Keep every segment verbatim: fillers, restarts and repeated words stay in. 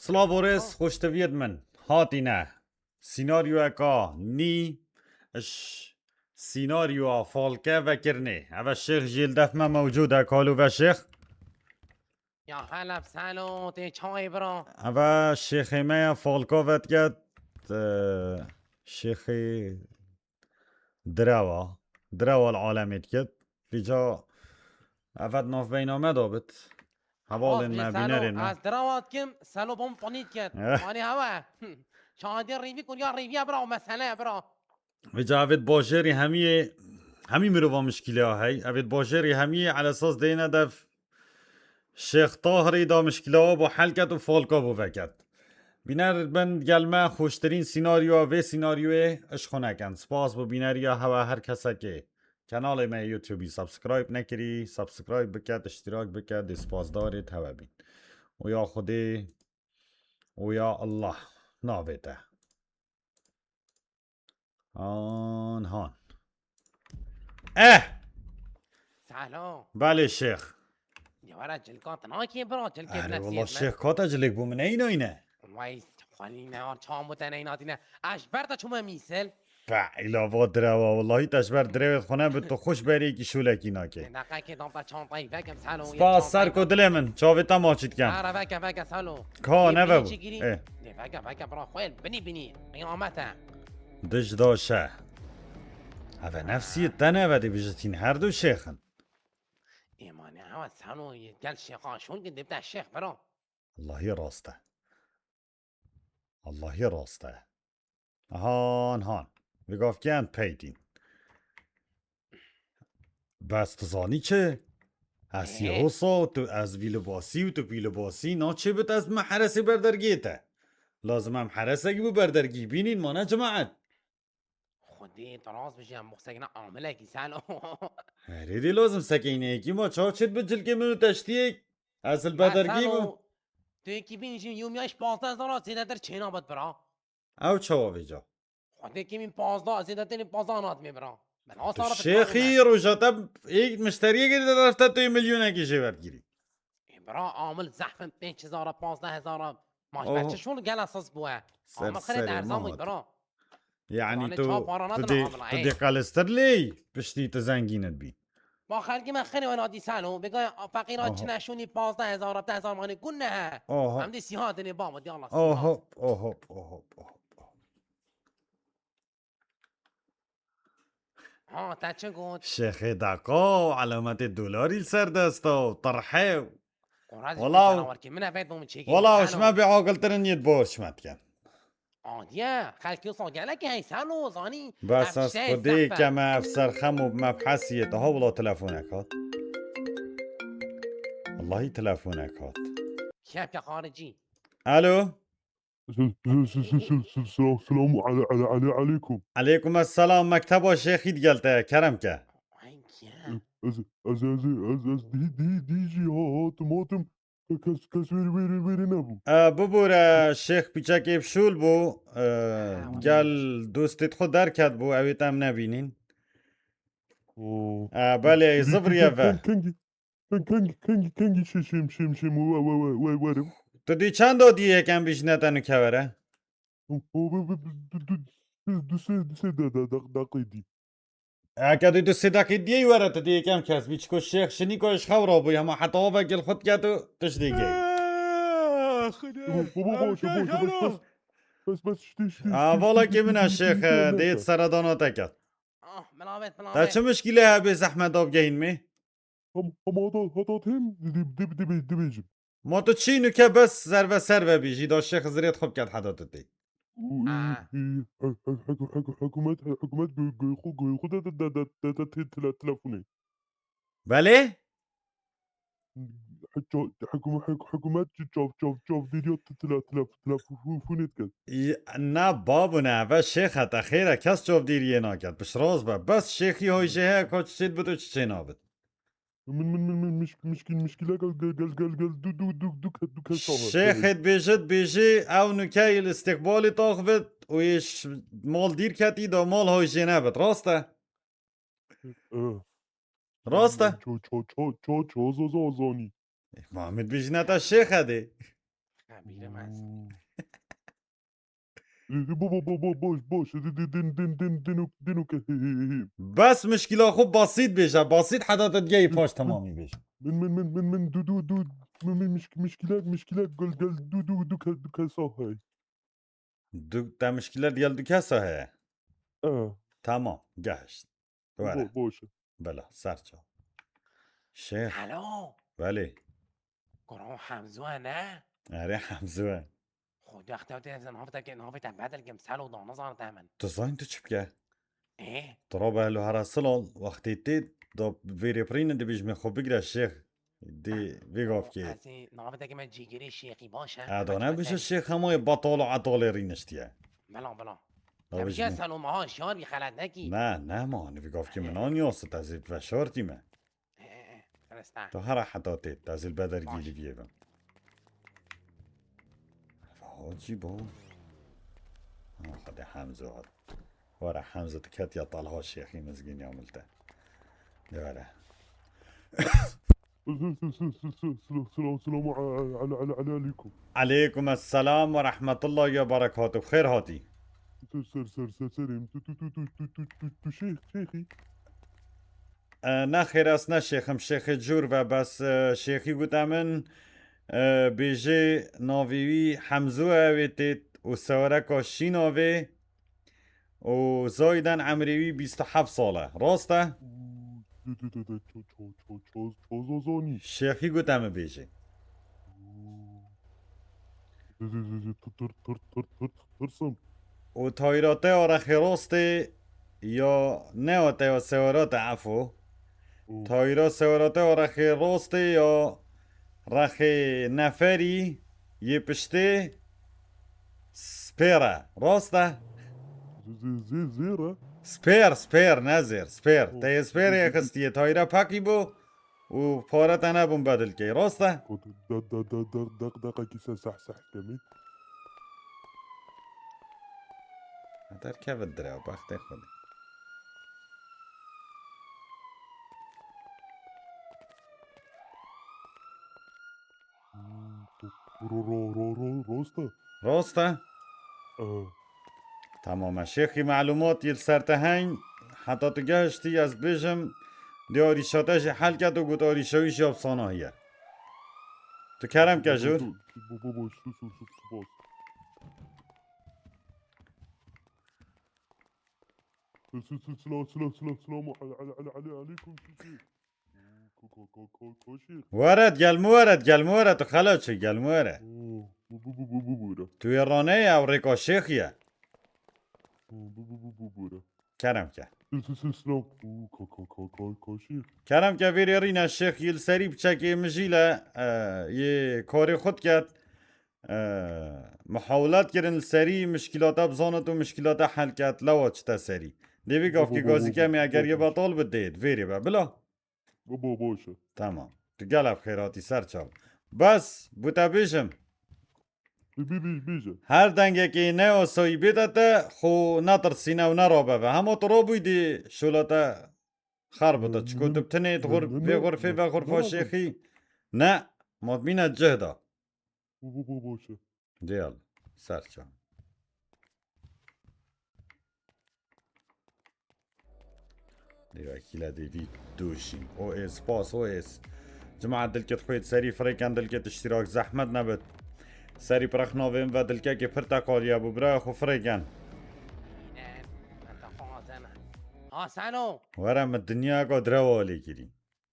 Silav û rêz, xweştiviyêt min. Hatîne. Sînaryoyeka nî, ji sînaryoya Falke vekirinê. Eve Şêx jî li def me mewcûd e, kalo ve Şêx. Ya hele Selo, tê çayê bira. Eve Şêxê me ye, Falka vediket, e, Şêxê direwa, direwa li alemê diket. Vîca eve di navbeyna me de bit. Hevalên me, bînerên me. Ez direwa dikim, Selo bom ponî diket. Eh. Mani hewe. Çayê rêvî kuriya rêviya bira, o mesele ye bira. Vêca evê di bajêrê hemiyê, hemî mirova mişkîleya hey. Evê di bajêrê hemiyê elesas deyne dev Şêx Tahirî da mişkîlewa bo hel ket û Falka bo veket. Bîner bin gel me xweştirîn sînaryoya vê sînaryoyê iş xwe neken. Spas bo bîneriya hewe her kesekê. Kanalê me YouTubeî subscribe nekirî, subscribe biket, iştirak biket, dê spasdarê te we bîn. Û ya Xwedê, û ya Allah navê te. Han han. Eh! Salo. Belê Şêx. Ya were cilka te nakê bira, cilkê. Erê wala Şêx, ka te cilek bû min neynaîne. Vay, xwelî ne, ar çawa te neynatîne. Ez ji ber te çûme mîsil. Pe, îla va direwa, wallahî te ji ber direwê xwe nebit, tu xweş berê kî şûlekî nakê. Deqekê dam te çantayî vekim Salo. Spas ser ku dilê min, çavê te maçî dikem. Ara veke, veke Salo. Ka neve bû. Ê. Dê veke, veke bira xwe, binî, binî. Qiyamete. Dij da şe. Eve nefsiyê te neve dê bijitîn, her du şêxin. Ê mane, ewa Salo, gel şêxa şûn ki dê bide şêx bira. Allahî rast e. Allahî rast e. Han han. Vê gavkê em pey tîn. Bes tu zanî çi? Ez Ee? Yehosa û tu, ez vî libasî û tu vî libasî, naçê bit ez me heresê ber dergê te. Lazim em heresekî bi ber dergî bînîn, mane cemaet. Xwedê tu rast bijî, em bo sekine amilekî Salo. Herê dê lazim sekîneyekî ma çawa çêt bi cilkê min û teştiyek. Ez li ber dergî bûm. Tu yekî bîn jî yûmya ji pazdeh hezar zêdetir çênabit bira. Ew çawa vêca? Xwedê kê min pazdeh, zêdetirî pazdeh natmê bira. Ben Tu asara şêxî roja te êk mişteriyekê de deref te tu yê milyonekî jê werdgirî. E, bira, amil zehf in, pênc hezar, pazdeh hezar. Maç Oho. Berçi şol gel esas bû e. Ser Amil xirê serê erzan ma bû, hat. Bira. Yani Yani tu, çawa para tu nadin dê, amil, tu ey. Dê qalistir lê piştî tu zengîn bî. Ma xelkê me xirê wena dî Salo. Bêga feqîra Oho. Çine şûnî pazdeh hezar, hevdeh hezar manî kun ne he. Oho. Em dê sîha dinê baba, dê Allah sîha. Oho, oho, oho, oho. Ha, te çi got? Şêxê daqo, elemetê dolarî li ser dest o, tirhe. Qora Wala, dî, wala, wala, şima bê aqiltirin yê di bo şima dikin. Adiye, xelkê wisa gelekî hey Salo, zanî. Bes ez xwedê keme ev serxem û mebhesiyê. Aha, wala telefonek hat. Wallahî telefonek hat. Şefke xaricî. Alo. Sel-, sel-, sel-, sel-, sel-, sel-, selamu ale-, ale-, ale-, aleykum. Aleykum esselam, mekteba şêxî digel te, kerem ke. Ay, ke. Ez, ez, ez, ez, ez dî, dî, dî jî ha-, hatim, hatim. Kes, kes wêrî, wêrî, wêrî nebû. E, bibûre, şêx piçekê bi şûl bû. E, Ha, gel dostê xwe derket bû, ew ê te em nebînîn. Oo. E, belê, Kengî, zibriye ve. Kengî, kengî, kengî, kengî, kengî şê-, şêm, şêm, şêm, we, we, we, we, werim. Tu dî çend o dî yekem bijîne te nûke were? O, o, bi, bi, bi, du, du, du, du sê, du sê de, de, de, deqê dî. Eke tu du sê deqê diyê were, tu dî yekem kes bî, çiko şêx şinîko ji xew rabûyî, hema heta ava gil xwe diket û tişt dê gey. Ah, Xuda. Baba, baba, Em şabo, şabo, şabo, şabo. Bes, bes, bes, ştî, ştî, Aa, ştî, vala ştî, kê min e ştî, şêx, ştî, e, ştî, dê ştî. Seredana te ket. Ah, me navêt, me Ta çi navêt. Mişkîle hebe zehmet da bigehîn me? Hem, hem hata, hata têm, di, di, di, di, dibêjim. Ma tu çî nuke bes zerve serve bî, jî da şêx zirêt xwe biket heda tu tê. Û, û, Aa. û, he-, he-, he-, he-, hikûmet, he-, hikûmet goy, goy xwe, goy xwe de, de, de, de, de, de, te-, tele-, telefonê. Belê? He-, ça-, hikûme-, hik-, hikûmet çi çav, çav, çavdêriya te-, tele-, tele-, telefonê diket. Y-, na babûne, eve şêx e, te xêr e, kes çavdêriyê naket. Piştrast be. Bes şêxî hoy jê heye, ka çi çêt bit û çi çê nabit. Min, min, min, min, mişk-, mişkîl, mişkîleka gel, gel, gel, gel, du, du, du, du ke-, du kes taxe. Şêxê dibêje, dibêje, ew nûke yê li îstiqbalê taxivit û yê ş-, mal dîr ketî da mal hay jê nebit. Rast e? Eh. Rast e? Ço, ço, ço, ço, ço, za, za, zanî. Ma min dibêjine te şêx e dê. Ha, bîrê me ez. Bo bo bo bo boş boş. Din din din din din din û din û ke. Bes mişkila xwe basît bêje. Basît heta te digeyî paş temamî bêje. Min min min min min du du du min min mişk mişkilet mişkilet gel gel du du du ke du kesa hey. Du te mişkilet gel du kesa heye. Ah, Tamam, gehişt. Were. bo boş. Bela, serçav. Şêx, Helo. welê. Kuro Hemzo ne? Erê Hemzo e. Xwedê xte te ez navê te ke navê te bedel kim selo da nazan te min. Tu zayîn tu çi bike? Ê? Tu rabe helo hera silal, wextê tê da vêrê pirîne dibêjmê xwe bigire şêx. Dê vê gavkê. Ez ê navê te ke me cîgirê şêxî baş e. Eda ne bije şêx hemay batal û etalê rîniştiye. Bela bela. Da Te bije bije selo meha şiyar bî xelet nekî. Ne, ne ma, nivî gavkê min an yasit ez ê veşartî me. Ê, ê, ê, Resta. Tu hera heta tê, ez ê li bedergî Baş. li viyê bim. Hacî bo. Ha, Xwedê Hemzo hat. Were Hemzo tu ketiya talha şêxî mizgîn ya milte. De were. Selam selam selam aleykum. Aleykum esselam ve rahmetullah ve berekatuh. Xêr hatî. Ser ser ser ser serê min. Tu tu tu tu tu tu tu tu şêx şêxî. E, ne xêr, ez ne şêxim, şêxê cûr ve, bes, e, şêxî gote min, e, bêjê navê wî Hemzo e, wê tê û sewereka şîna vê û zayiden emrê wî bîst û heft sal e. Rast e? De de de de ço ço ço ço ço zazanî. Şêxî gote min bêjê. De de de de tu tir tir tir tir tirsim. Û tayra te ya rexê rastê ya ne ya te ya sewera te efo. Û Tayra sewera te ya rexê rastê ya rexê neferî yê piştê spêr e. Rast e? zê zê zê zêr e. Spêr, spêr, ne zêr, spêr. Û Te yê spêrê xistiye tayra pekî bû û pare te nebûn bedil key. Rast e? Ku da da da da da da ki se seh seh kemî. Derkevin dire, bextê xwe dî. Ro ro ro ro ro rast e. Rast e? Ee, Tamam e. Şêxî melumat yê li ser te heyn. Heta tu gehiştî ez bêjim. Dê arîşa te jî hel ket û got arîşa wî jî ya bi sanahiye. Tu kerem ke jûr. Bo bo bo su su su spas. Su su su selamu selamu selamu selamu ale ale ale ale aleykum su su. Ko ko ko ko ko şêx. Were, gel mi were, gel mi were, tu xela çi, gel mi were. Oo, bu bu bu bu bu bu da. Tu yê raneye ew rêka şêxî ye. Bu bu bu bu bu bu da. Kerem ke. Su su su selamu. Oo, ko ko ko ko ko şêx. Kerem ke vêrê rîne şêx yê li serî biçekê mijîle, e, yê karê xwe diket. E, muhawilat kirin li serî mişkilata bizanit û mişkilata hel ket lewa çite serî. Dê vî gavkê gazî kemê eger yê betal bi dê, vêrê be. Bila. Bo bo boş e. Tamam. Tu gelek xêr hatî ser çav. Bes, bû te bêjim. Bi bi bi bêje. Her dengekê ne asayî bêde te, xwe netirsîne û nerabe ve. Hema tu rabûyî dê şola te xer bide. Çiko tu bi tinê vê xurfê ve xurfa şêxî. Ne, ma bîne cih de. Bu bu bu boş e. Diyal, serça. Dê wekîle dê vî dûşîn. O ês, spas, o ês. Cemaat dilkê xwê serî firêken dilkê tiştîrak zehmet nebit. Serî pirexna vê min ve dilkekê pir teqaliye bû. Biraya xwe firêken. Yine ben de xwazeme. Ha Seno. Were min dinyayeka direwa lê kirî.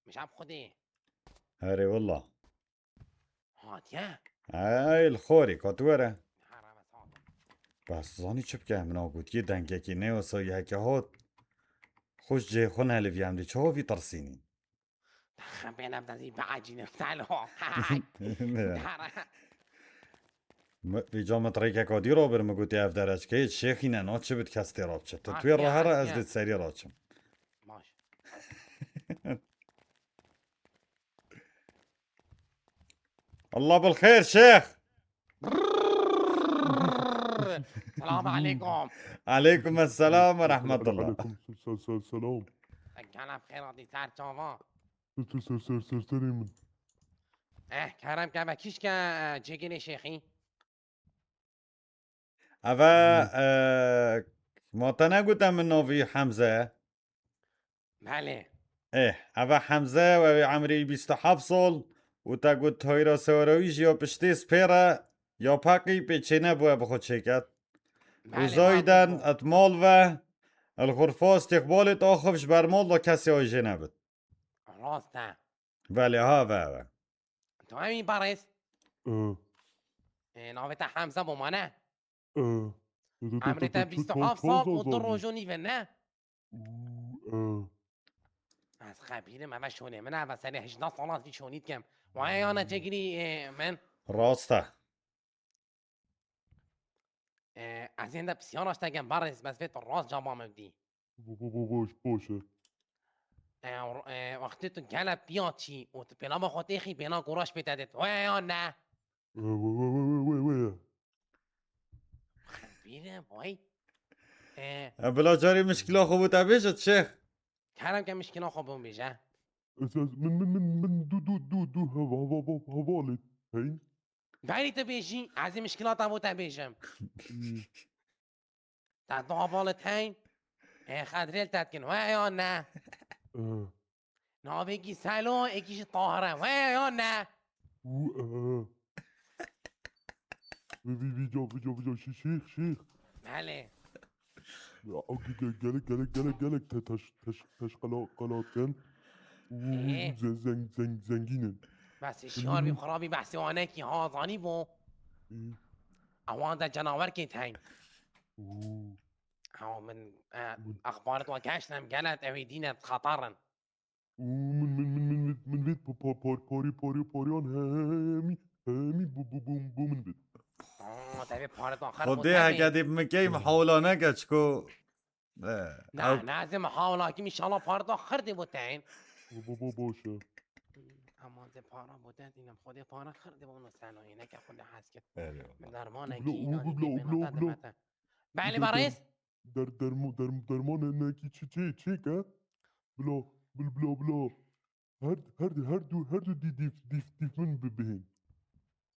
Mijab xwedê. Herê willa. Hatiye. Ey li xorê ka tu were. Harame sağ. Bes zanî çi bike min a gotiye dengekî ne wesayî heke hat. Xweş cihê xwe neliviye em dê çawa vî tirsînî. Bêne bi dezî biecîne telo. Vîca min rêkeka dî rabir min gotî ev dereçkeyê şêxî ne na çi bit kes tê rabiçe. Tu tuê re here ez dê serî raçim. Baş. Allah bil xêr şêx. Selamu aleykum. Aleykum esselam ve rahmetullah. Aleykum se- se- se- selam. Gelem xêr hatî ser çava. Ser ser ser ser serê min. Eh, kerem ke ve kîşke cêgirê şêxî. Eve, e, ma te negute min navî Hemze ye? Belê. Ê, eve Hemze ye, ew ê emrê wî bîst û heft sal û te got tayra sewera wî jî ya piştê spêr e, ya peqî pê çênebûye bi xwe çêket. Û Belê, zayden rast e. Et mal ve, el xurfa îstîqbalê te axif ji ber mal de kesê wî jê nebit. Rast e. Belê, ha, ve, ve. Tu hemî barêz. Ê. Ê, navê te Hemze bû, ma ne? Ê. Emrê te bîst û heft sal û du roj û nîv e, ne? Ê. Ez xebîrim, eve şonê min e, eve serê hejdeh sala ez vî şonî dikim. Waya ya ne cêgirî, ê, min? Rast e. Ê, ez ê hinde pisyara ji te kim, barêz, bes vê tu rast caba min bidî. Bo, bo, bo, baş, baş e. Ê, ê, wextê tu gele piya çî û tu pêlava xwe têxî, pêna goraş pê te dêt. Wê ya ne? Ê, wê, wê. Bîre, vay. Ê. E, bila carî mişkila xwe bû te bêjit, şêx. Kerem ke mişkila xwe bû bêje. Ez, ez, min, min, min, min, du, du, du, du, heva, heva, heva, hevalê heyn. Berî tu bêjî, ez ê mişkilata bo te bêjim. Ê. Te du hevalê heyn, ê, xedrê li te dikin, we ya ne? Ê. Navê yekî Selo, yekî jî Tahir e, we ya ne? Û, ê. Vî, vî, vî, ca, vî, ca, vî, ca, şî-, şîx, şîx. Belê. Ya, o ge-, ge-, gelek, gelek, gelek, gelek te-, teş-, teş-, teşqela-, qelat kin. Û, û, Ê. û zen-, zen-, zen-, zengîn in. Bes şiyar bî, Û. Xirabî behsê wanekî ha zanî bo. Ê. Ewan de cenawerkê tey. Û. Ew min, e, Min. Exbaret wa geştem gelet ew ê dîne xeter in. Û min, min, min, min, min, min vêt pa-, pa-, par-, parê, parê, parêyan hemî, hemî bû, bû, bû, bû min vêt. Aa, te vê pare da xer Xwedê heke dê bi min key mihawla neke çiko, e, Ne, ew ne, ez ê mihawla kim, înşallah pare da xer dê bo te. Bo, bo, bo, baş e. Ama zê para bo te dînem, Xwedê pare xer dê bo, no sen o, neke Xwedê hez kir. Erê wala. Min dermanekî Ubla, îna ubla, dî ubla, bêna te ubla. Dimete. Belê, Ubla, barêz. Der-, dermo-, derm-, dermanekî çi, çi, çi ke? Bila, bil-, bila, bila. Her, her, her du, her du dî-, dîf, dîf, dîf min bi-, bihên.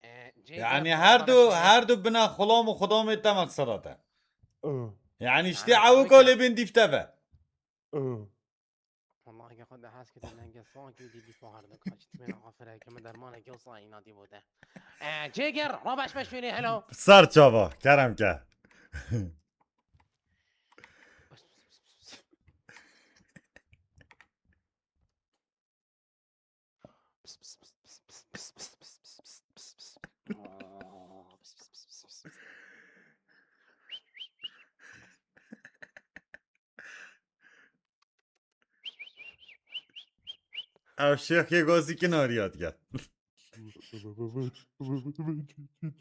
E, cê Yani gel, her du, barê. Her du bina xulam û xudamê te meqseda te. Ah. Yani işte Yani ew tabii ko ki. Lê bên dîf te be. Ah. Vallahi ke xwe de hez kete nenge sankî dî dîf û her du kaç. Timên afire ke min dermanekî o sayî nadî bo te. E, cê ger, rabeş meşûrê, hello. Ser çava, kerem ke. Ev şêxê gazî kinariya diket. Çi, çi,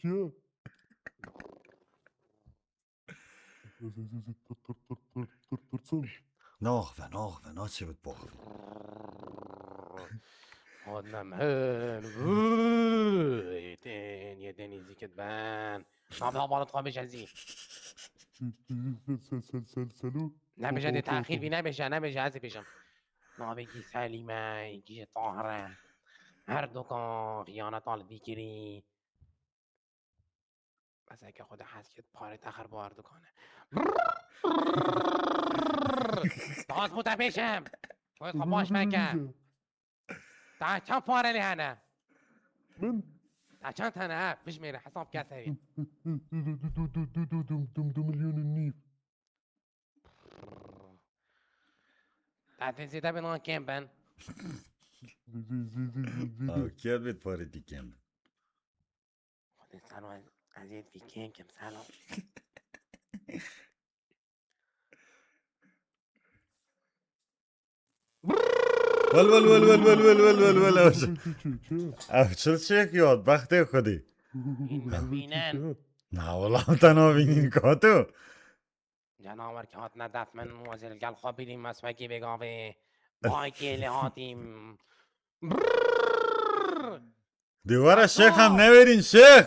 çi? Tır, tır, tır, tır, tır, tırtsın. Naxve, naxve, naçe bit baxve. Adem her. Yedin, yedin, izikit ben. Nabe habalat xwe bêje zî. Sel, sel, sel, sel, selo. Nebêje dê texîr bî, nebêje, nebêje, ez ê bêjim. Navê kî Selîme, kî jî Tahir e. Her dukan xiyaneta li vî kirî. Mesela ke xwe de hez kir, parê te xir bo Erdogan e. Baz bo te bêjim. Wê xwe baş veke. Te çend pare lê hene? Min? Te çend hene, he? Bijmêre, hesab ke serî. Du, du, du, du, du, du, du milyon û nîv. Te dê zêde bin an kêm bin? Zê, zê, zê, zê, zê, zê, zê. Aa, kêm bin, parê dî kêm bin. Xwedê salo ez, ez ê vî kêm kim salo. Wel, wel, wel. Ev çi, çi, çi? Ev çil çêk ya, bextê xwedî. Hîn min bînin. Na, wela te nabînîn kato. Canawer ki hatine def min, ez ê li gel xwe bînîm, ez wekî bêgavê. Vay kê lê hatîm. Brrrr. Dê were şêx em newêrîn şêx.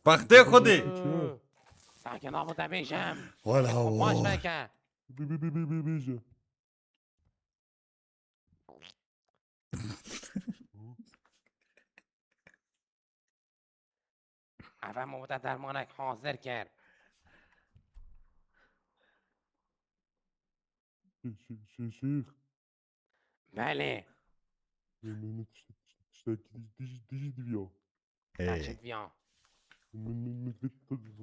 Bextê xwedî. Sake nabo te bêjem. Wala Xwe baş wo. Veke. Bi, bi, bi, bi, bi, bêje. Eve min te dermanek hazir kir. Şê-, şê-, şê-, şêx. Belê. Min, min, min tişt-, tişt-, tiştekî dij-, dij-, dijî diviya. Ê. Te çi diviya? Min, min, min dît,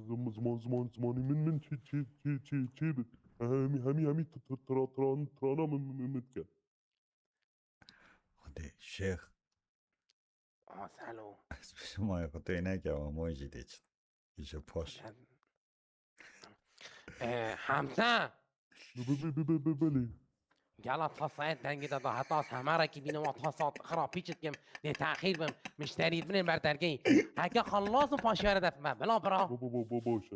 zim-, ziman, ziman, zimanî min, min çi, çi, çi, çi, çi bit. Hemî, hemî, hemî t-, t-, tra-, tran-, trana min, min, min, min dike. Xwedê şêx. Aa, Selo. Ez pişimayê xwe tê neke, ama jî dê çi. Îşe paş. Ee, Hemze. Be-, be-, be-, be-, be-, belê. Gela tasayet dengê de da heta ez hemerekî bînim, wa tasa xira pîçit kim, dê texîr bim, mişterî binên ber dergeyî. Heke xelas û paşiyare def me, bila bira. Bo-, bo-, bo-, bo-, boş e.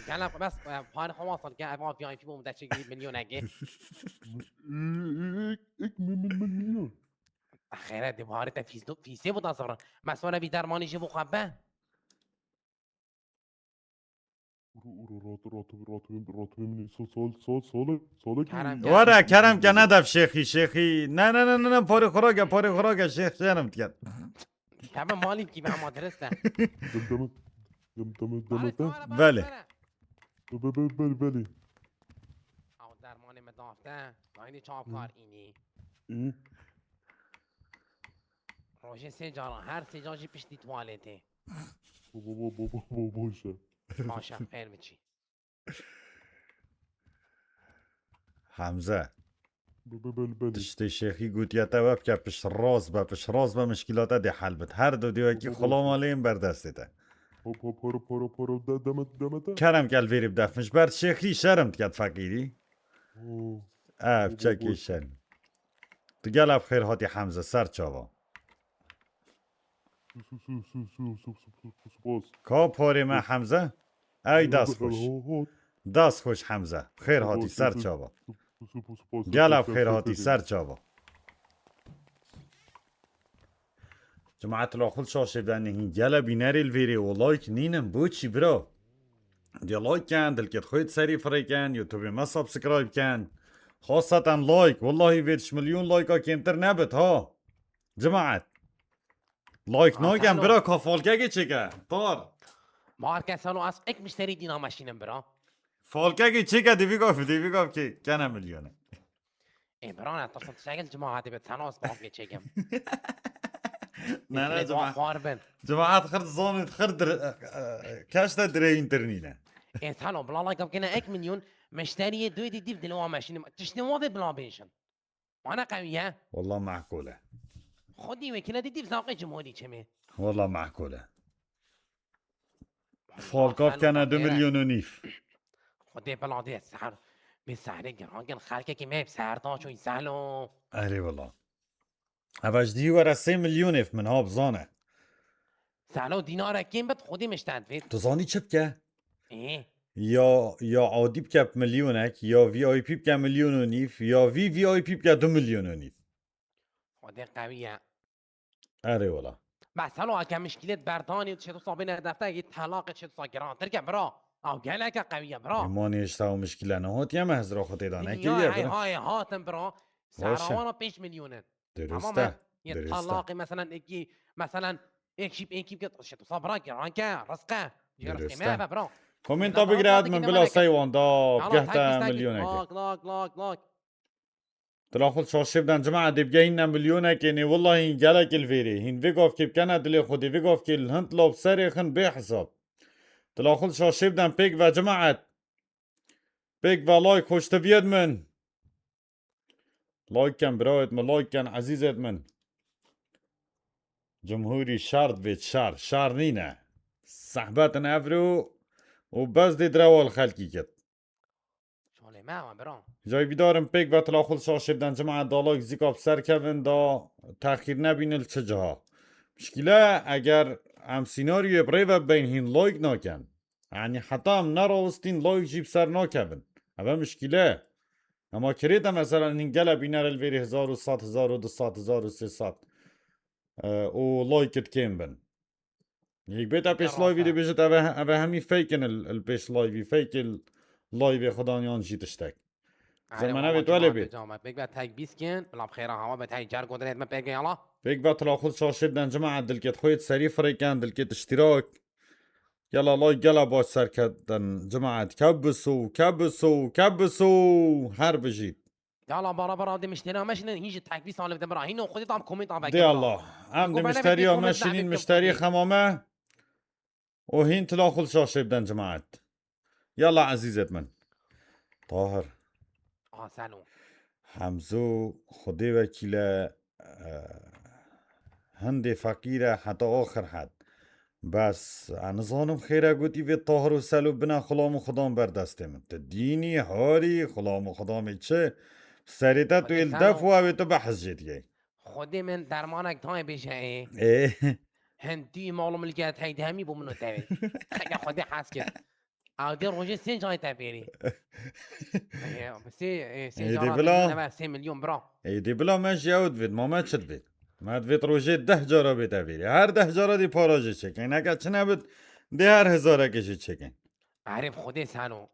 Gela bes, e, parê xwe wasal ke eva V I P bûm de çi gî milyonekê. Ek, ek, mi-, mi-, mi-, milyon. Xêre, dê buharê te fîs do-, fîsê bû da zivrin. Me sonra vî dermanî jî bû xwe be. Ro-, ro-, ro-, ro-, ro-, ro-, ro-, ro-, sal-, sal-, sal-, salek Kerem mi? Gel. Were, Kerem ke, ne dev şêxî, şêxî. Ne, ne, ne, ne, ne, parê xwe rake, parê xwe rake, şêx şerm diket. Tabi malî kî be, ama dirist e. Dem-, deme-, dem-, deme-, deme-, Ay, de. Sara, Belê. Sara. Be-, be-, be-, be-, belê. Ew dermanê me dafte. Aynî çav kar înî. Î. Rojê sê cara, her sê car jî piştî tuwaletê. Bo-, bo-, bo-, bo-, bo-, bo-, boş e. Baş e, xêr biçî. Hemze. Be-, be-, belê, belê. Tiştê şêxî gotiye te we bike, pişt rast be, pişt rast be, mişkîla te dê hel bit. Her du dê wekî Bo-, bo-, bo-, xulama lê yên ber destê te. Hop, hop, hop, hop, hop, de-, deme-, deme te. Kerem ke li vêrê bidefin ji ber şêxî şerm diket feqîrî. Oo. Ev Bo-, bo-, çekê bo-, şerm. Tu gela bi xêr hatî Hemze, ser çava. Su, su, su, su, su, su, su, su, su, spas. Ka porê me Hemze? Ey dast xweş. Ho, ho. Dast xweş Hemze. Xêr hatî ser çava. Su, su, su, spas. Gela bi xêr hatî ser çava. Cemaet la xul şaşê de nehî. Gela bînerê li vêrê û like nînin. Boçî bira? Dê like ken, dilkêt xwê di serî firê ken, YouTubeê me subscribe ken. Xaseten like. Wellahî vê diş milyon like-a kêmtir nebit ha. Cemaet. Like nakem bira, ka falkekê çêke. Tar. Marke Salo, ez ek mişterî dîna meşînim bira. Falkekê çêke, dê vî gavê, dê vî gavê kê, kene milyone. Ê bira, ne, tasın tişegil cemaetê be, tena ez falkê çêkim. Ne, ne, cemaet. Xwar bin. Cemaet xir zanî, xir dir-, e, e, keş de dirê întir nîne. Ê Salo, bila like kene ek milyon, mişteriyê doyê dî dîv dilê wa meşînim. Tiştê wa vê bila bêjin. Wana qewî ye. Wallah meqûl e. Xwedî wekîle dî dîv zaqê cimolî çemê. Wallah meqûl e. Falkav kene du milyon û nîv. Xwedê bila dê ser. Bê serê giran gel xelkekî me ser da çoy Salo. Erê wala. Eva ji dî were sê milyon ev min ha bizane. Salo dînare kêm bit, Xwedê min ji te divêt. Tu zanî çi bike? Ê. Ya, ya adî bike milyonek, ya V I P bike milyon û nîv, ya vî V I P bike du milyon û nîv. Xwedê qewî ye. Erê wala. Bes helo eke mişkîlêt berdanî û çê tu sabê ne defte gî telaqê çê tu sa girantir ke bira. Ew geleke qewî ye bira. Ê manê ji te ew mişkîle nehotiye me hezra xwe tê de nekiriye bira. Hay hay hatin bira. Serawana pênc milyon in. Dirist e. Tamam e. Yê talaqê meselen êkî, meselen êk jî êkî bike, şê tu sabira giran ke, rizq e. Cê rizqê me eve bira. Komenta bigre min bila seywan da gehte milyonekê. Lak, lak, lak, lak. Tila xul şaşê biden cemaet dê bige hîn ne milyonekê nê, wellahî hîn gelek li vêrê. Hîn vê gavkê bikene dilê xwe dê vê gavkê li hind lab serê xin bê hesab. Tila xul şaşê biden pêk ve cemaet. Pêk ve like hoştiviyet min. Like ken birayet min, like ken ezîzet min. Cumhurî şer divêt şer. Şer nîne. Sehbetin evro û bes dê direwa li xelkî kit. Şolê me ew bira. Cayvîdarim pêk ve tila xul şaşê biden cemaet da like zîka bi ser kevin da texîr nebînin li çi ciha. Mişkîle eger em sînaryoyê bi rê ve bibeyn hîn like nakin. Yanî heta em nerawistîn like jî bi ser nakevin. Eve mişkîle. Ema kirê te mesela nîn gele bînere li vêrî hezar û sed, hezar û du sed, hezar û sê sed, e, û like it kêm bin. Yek bê te pêş live dê bêjit eve, eve hemî fake in il, il pêş live, fake il live xwe dan yan jî tiştek. Zeme nevê tu elê bê. Pêk ve tek bîskin, bila bi xêra hewa be tek car godinê me pêk yala. Pêk ve tila xul şaşê biden cemaet dilkêt xwê serî firêken, dilkêt iştirak. Gela like, gela baş serketin cemaet. Kebiso, kebiso, kebiso. Her bijît. Yala bara bara de mişteriya meşînin hîn ji tekbî salib de bira. Hîn o xwedî tam komênta veke. De Allah. Em de mişteriya meşînin, mişteriyê xema me. O hîn tila xul şaşê biden cemaet. Yala ezîzet min. Tahir. Aha, sen o. Hemzo, Xwedê wekîle, e, hindê feqîr e heta axir het. Bes, ez nizanim xêr e gotî vê Tahir û Selo bine xulam û xudam ber destê min. Tu dînî, harî, xulam û xudamê çi? Serê te tu ê li def û ew ê tu behs jê dikey. Xwedê min dermanek tayê bêje ê. Ê. Hindî mal û milket heyde hemî bû min û tevê. Xeke Xwedê hez kir. Ew dê rojê sê carê te fêrî. Ê, sê, ê, sê Ê, dê cara bila. Te neve sê milyon bira. Ê, dê bila me jî ew divêt, ma me çi divêt? Me divêt rojê deh cara bê te fêrî. Her deh cara dê para jê çêkin. Neke çi nebit, dê her hezareke jê çêkin. Erê bi Xwedê sen o.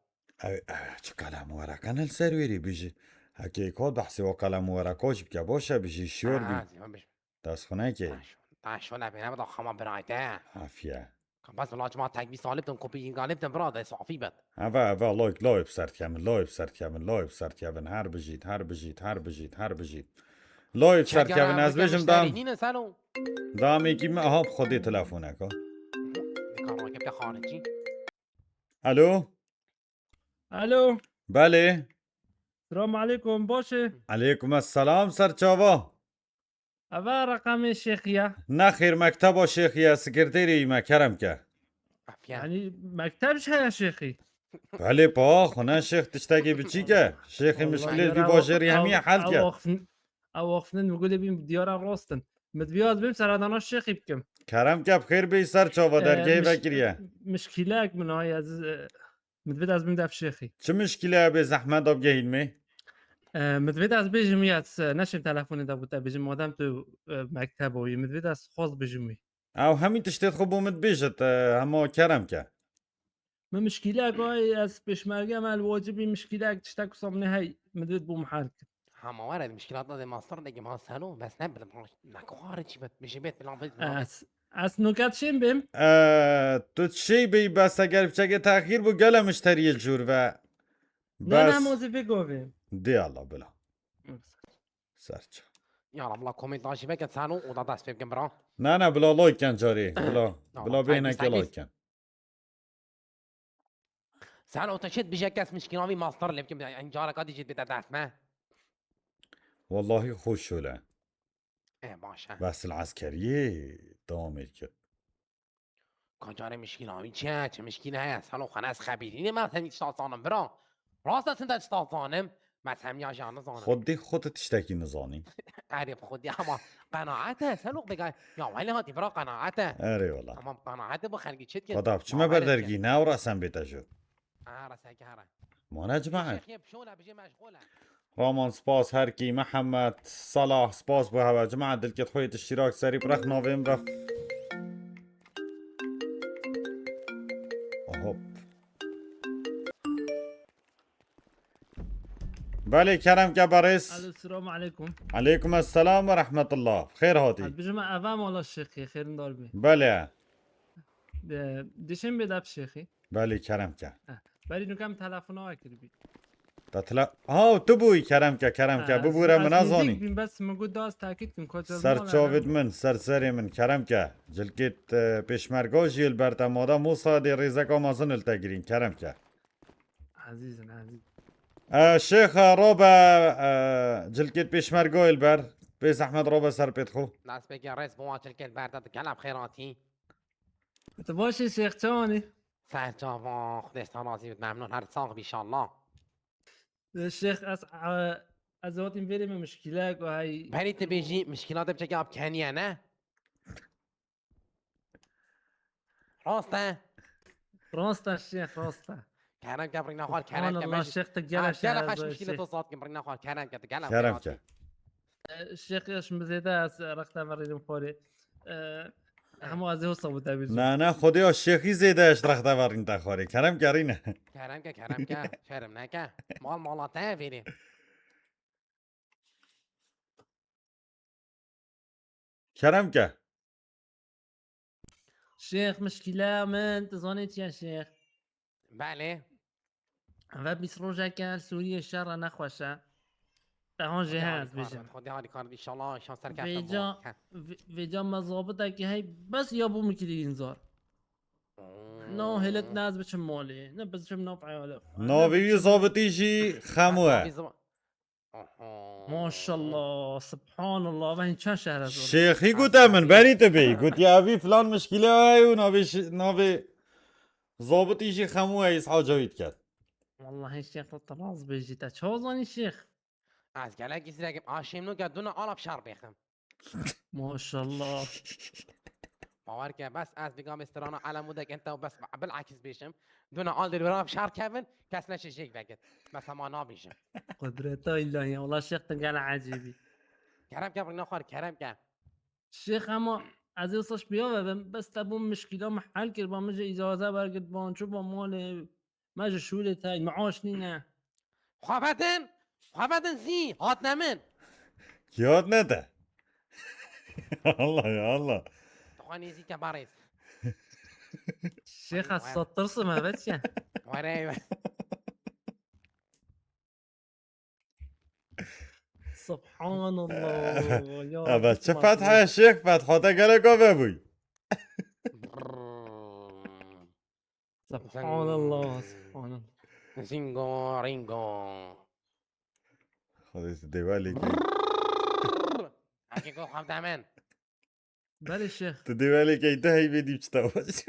Ew, ew, çi qelem û wereqe ne li ser wêrî bijî. Heke êk hat behsê o qelem û wereqa jî bike, baş e, bijî, şiyor bî. Ha, ha, zî, ha, bijî. Dest xwe nekê. Taş, taş, şöyle bir, ne kadar xama birayte. Afiye. Bas valla çima tekbî salib tim, kopî galib tim, bira de safî bet. Eve, eve, like, like bi ser dikevin, like bi ser dikevin, like bi ser dikevin. Her bijît, her bijît, her bijît, her bijît. Like bi ser dikevin, ez bêjim dam. Nîne selo. Damekî me, aha, bi Xwedê telefoneka. Dikana ke xarici. Alo? Alo. Belê. Selamu aleykum, baş e? Aleykum esselam, serçava. Eva reqemê şêxî ye? Nexêr, mekteba şêxî ye, sekreterê wî me, kerem ke. Afiye. Yanî mekteb jî heye şêxî? Belê pa, xwe ne şêx tiştekî biçîk e. Şêxê mişkilê vî bajêrî hemî hel ke. Ew axiftin, ew axiftin min gulê bîn diyara rast in. Min divî ez bêm seredana şêxî bikim. Kerem ke bi xêr bêyî serçava, e, dergehê vekiriye. Mişkîlek min heye, ez, e, Min divêt ez bim def şêxî. Çi mişkîle ye bê zehmet da bigehîn me? E, min divêt ez bêjim wî, ez, e, neşêm telefonê de bû te bêjim, madem tu, e, mektebo yî, min divêt ez xwaz bêjim wî. Ew hemî tiştê xwe bo min dibêjit, e, hema kerem ke. Min mişkîlek ay, ez pêşmerge me, li wacibî mişkîlek tiştek wisa min hey, min divêt bo min hel kir. Hema were, mişkîlata de master de ki master o, bes ne bilim, ha, ne kuhare çi bet, bir şey bet, bilan bet, bilan bet. Ez, ez nuket şên bêm. Ee, tu şey bey, bes eger biçeke tehir bu gele müşteriye cur ve. Ne, ne, bes. Mozî vê govê. De Allah bila. Serça. Ya Allah, bila komênta jî veke sen o, o da dest pê bikin bira. Ne, ne, bila like ken carê, bila, tamam, bila bêhne ke like ken. Sen otoşet bije kes mişkîna vî master lê bikim, en careka dî jî bide dest me. Wallahî xweş şole. E, baş e. Bes li eskeriyê dewamê dikir. Ka carê mişkîna wî çi ye? Çi mişkîle heye? Selo xwe ne ez xebîrînê me, sen tişta zanim bira. Rast e, sen de tişta zanim. Me hemiya jî nizanim. Xwedê xwe tu tiştekî nizanî. Erê bi xwedê ama qenaet e, Selo bêga. Ya welê hatî bira qenaet e. Erê wala. Tamam qenaet e, bi xelkî çi dike? Xweda biçime ber dergî, ne ew resen bête jû. Aha, resen ke here. Mane cemaet. Şêxê bi şole, bijê meşxûl e. Raman spas herkî, Mihemed, Salah, spas bo hewe. Cemaet dilkêt xwe yêt iştîrak serî bi rex navê min re. Hop. Belê, kerem ke berêz. Alo, selamu aleykum. Aleykum esselam ve rahmetullah. Xêr hatî. Ez bijim eva mala şêxî, xêrindar bî. Belê. De, dişên bê def şêxî. Belê, kerem ke. Eh, berî nuke min telefona we kiribî. Te tele-, ha, tu bûyî, kerem ke, kerem ke. Eh, bibûre ez, min ez nazanî. Nêzîk bîm, bes min got da ez tekît kim, koç ez. Ser çavêt min, ser serê min, kerem ke. Cilkêt, e, pêşmerga jî li ber te mada Musa dê rêzeka mezin li te girîn, kerem ke. Ezîzin, ezîz. E, şêx, e, rabe, e, cilkêt pêşmerga li ber. Bê zehmet rabe ser pêt xwe. Destpêkê rêz bo wan cilkêt ber te, tu gelek xêr hatî. Tu baş î şêx, çawan î? Ser çava, Xwedê ji te razî bit, memnûn, her sax bî inşallah. Şêx, ez, e, ez hatîm vêrê me mişkîlek û hey. Berî tu bêjî mişkîla te biçekî ab keniye ne? Rast e? Rast e şêx, rast e. Kerem ke birîna xwe, kerem ke. Subhanallah, şêx, tu gelek şeref, gelek xweş mişkîlê tu saz kim, birîna xwe, kerem ke, tu gelek xêr hatî. Kerem ke. E, şêx, ez bi zêde ez rexte verînim xwarê. E, hema ez ê wisa bo te bêjim. Na, na, Xwedê ya şêxî zêde ez rexte verîn te xwarê. Kerem ke rîne. Kerem ke, kerem ke. Şerm neke. Mal mala te vêrê. Kerem ke. Şêx, mişkîleya min, tu zanî çi ye şêx? Belê. Ve bîst rojeke li Sûriyê şer e, nexweş e. Tehan jê Xwedê he ez harîkar bêjim. Bit, Xwedê harîkar bit. Înşallah şans ser keftin Vêca, bol. He. vê-, vêca me zabiteke hey bes ya bû min kirî înzar. Oo. Na hêlet ne ez biçim malê, ne biçim nav eyalê. Navê wî zabitî jî Xemo e. Aha. Maşallah, subhanallah, ve çend şehre zor. Şêxî gote min, berî tu bêyî. Gotiye, "Evî filan mişkîle heye û navê şi-, navê zabitî jî Xemo e, Îsha Cawîd ket." Wallahî şêx, tu rast bêjî, te çawa zanî şêx? Ez gelek îzrekim, a şêm nû ke dûna alap şer bêxim. Maşallah. Bawer ke bes ez digam strana alemû de kente û bes bilakis bêşim. Dûna al dilwera şer kevin, kes neşe jêk vegit. Bes hema nabêjim. Qudreta îlahî, wala şêx tu gel ecêbî. Kerem ke, birina xwar, kerem ke. Şêx, hema ez ê wisa ji piya ve bim, bes te bû mişkîla me hel kir, ba min jî îcaze wergirt, ba min çû ba malê, me ji şûlê tey, meaş nîne. Xwe vedin, xwe vedin zî, hatine min. Kî hatine te? Allah ya Allah. Dixwe nêzîke barêz. Şêx, ez sat tirsim, eve çi ye? Were. Subhanallah. Ya Eve çi fethe şêx, fetha te gelek ave bûy. Subhanallah, subhanallah. Zingo, ringo. Xwedê tu dê welê key. Hekî ku xev demen. Belê şêx. Tu dê welê key, tu hey vê dî çi te baş.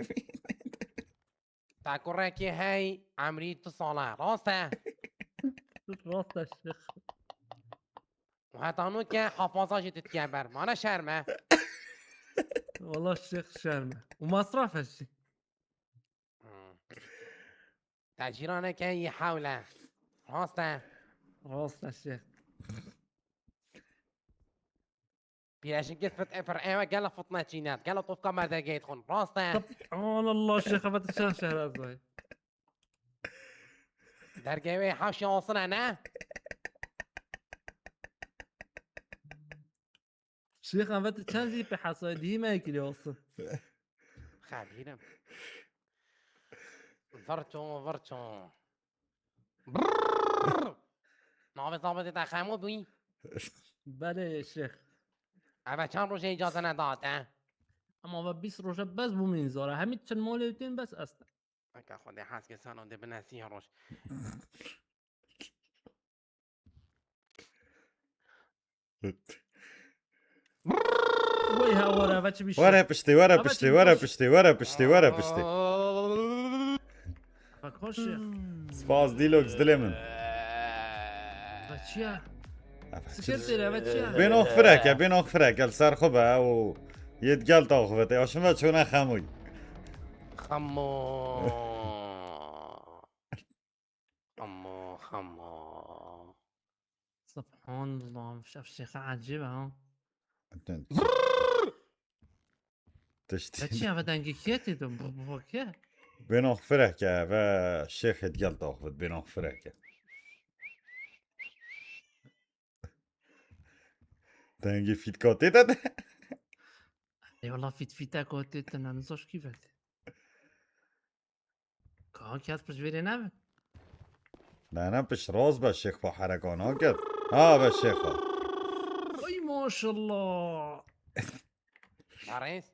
Ta kurekî hey, emrî tu sal e. Rast e? Rast e şêx. Û heta nû ke hafaza jî tu diye ber. Mane şerm e? Wala şêx şerm e. Û masraf e jî. Hmm. Te cîraneke yî hewl e. Rast e? Rast e şêx. Pîreşinkê fit-, fir-, ewe gela fitne çînet, gela tofka merdegê dixwin. Rast e? Subhanallah, şêx, eve tu çend şehre zay. Dergê wê hewşê olsun e, ne? Şêx, eve tu çend zî pê hesayê dihî me kirî olsun. Xebîrim. Virço, virço. Brrr! Navê zabitê te Xemo bûyî? Belê şêx. Eve çend rojê îcaze nedate? Ama ve bîst roje bes bû min zara. Hemî çend malê tên bes este. Eke Xwedê hez ke sano dê bine sî roj. Wey ha, were, ve çi bîşe? Were piştî, were piştî, were piştî, were piştî, were piştî. Bak hoş ya. Spas Dilox, dilê min. Ve çi ya? Sikir têre, ve çi ya? Bênox fireke, bênox fireke, li ser xwe be û yê digel taxivete. Aşin ve çûne Xemoy. Xemo. Xemo, Xemo. Subhanallah, şef şêxe ecêb e ha. Tiştî. Te çi eve dengê kê tê de? Bu, bu ke? Bênox fireke, ve şêxê digel taxivit, bênox fireke. Dengê fîtka tê de de. Ê wala fît fîteka tê de, ne nizaş kî ve tê. Ka kes pişt vêrê nebe. Ne, ne, pişt rast be, şêx xwe hereka naket. Ha, be şêx xwe. Ay maşallah. Barêz.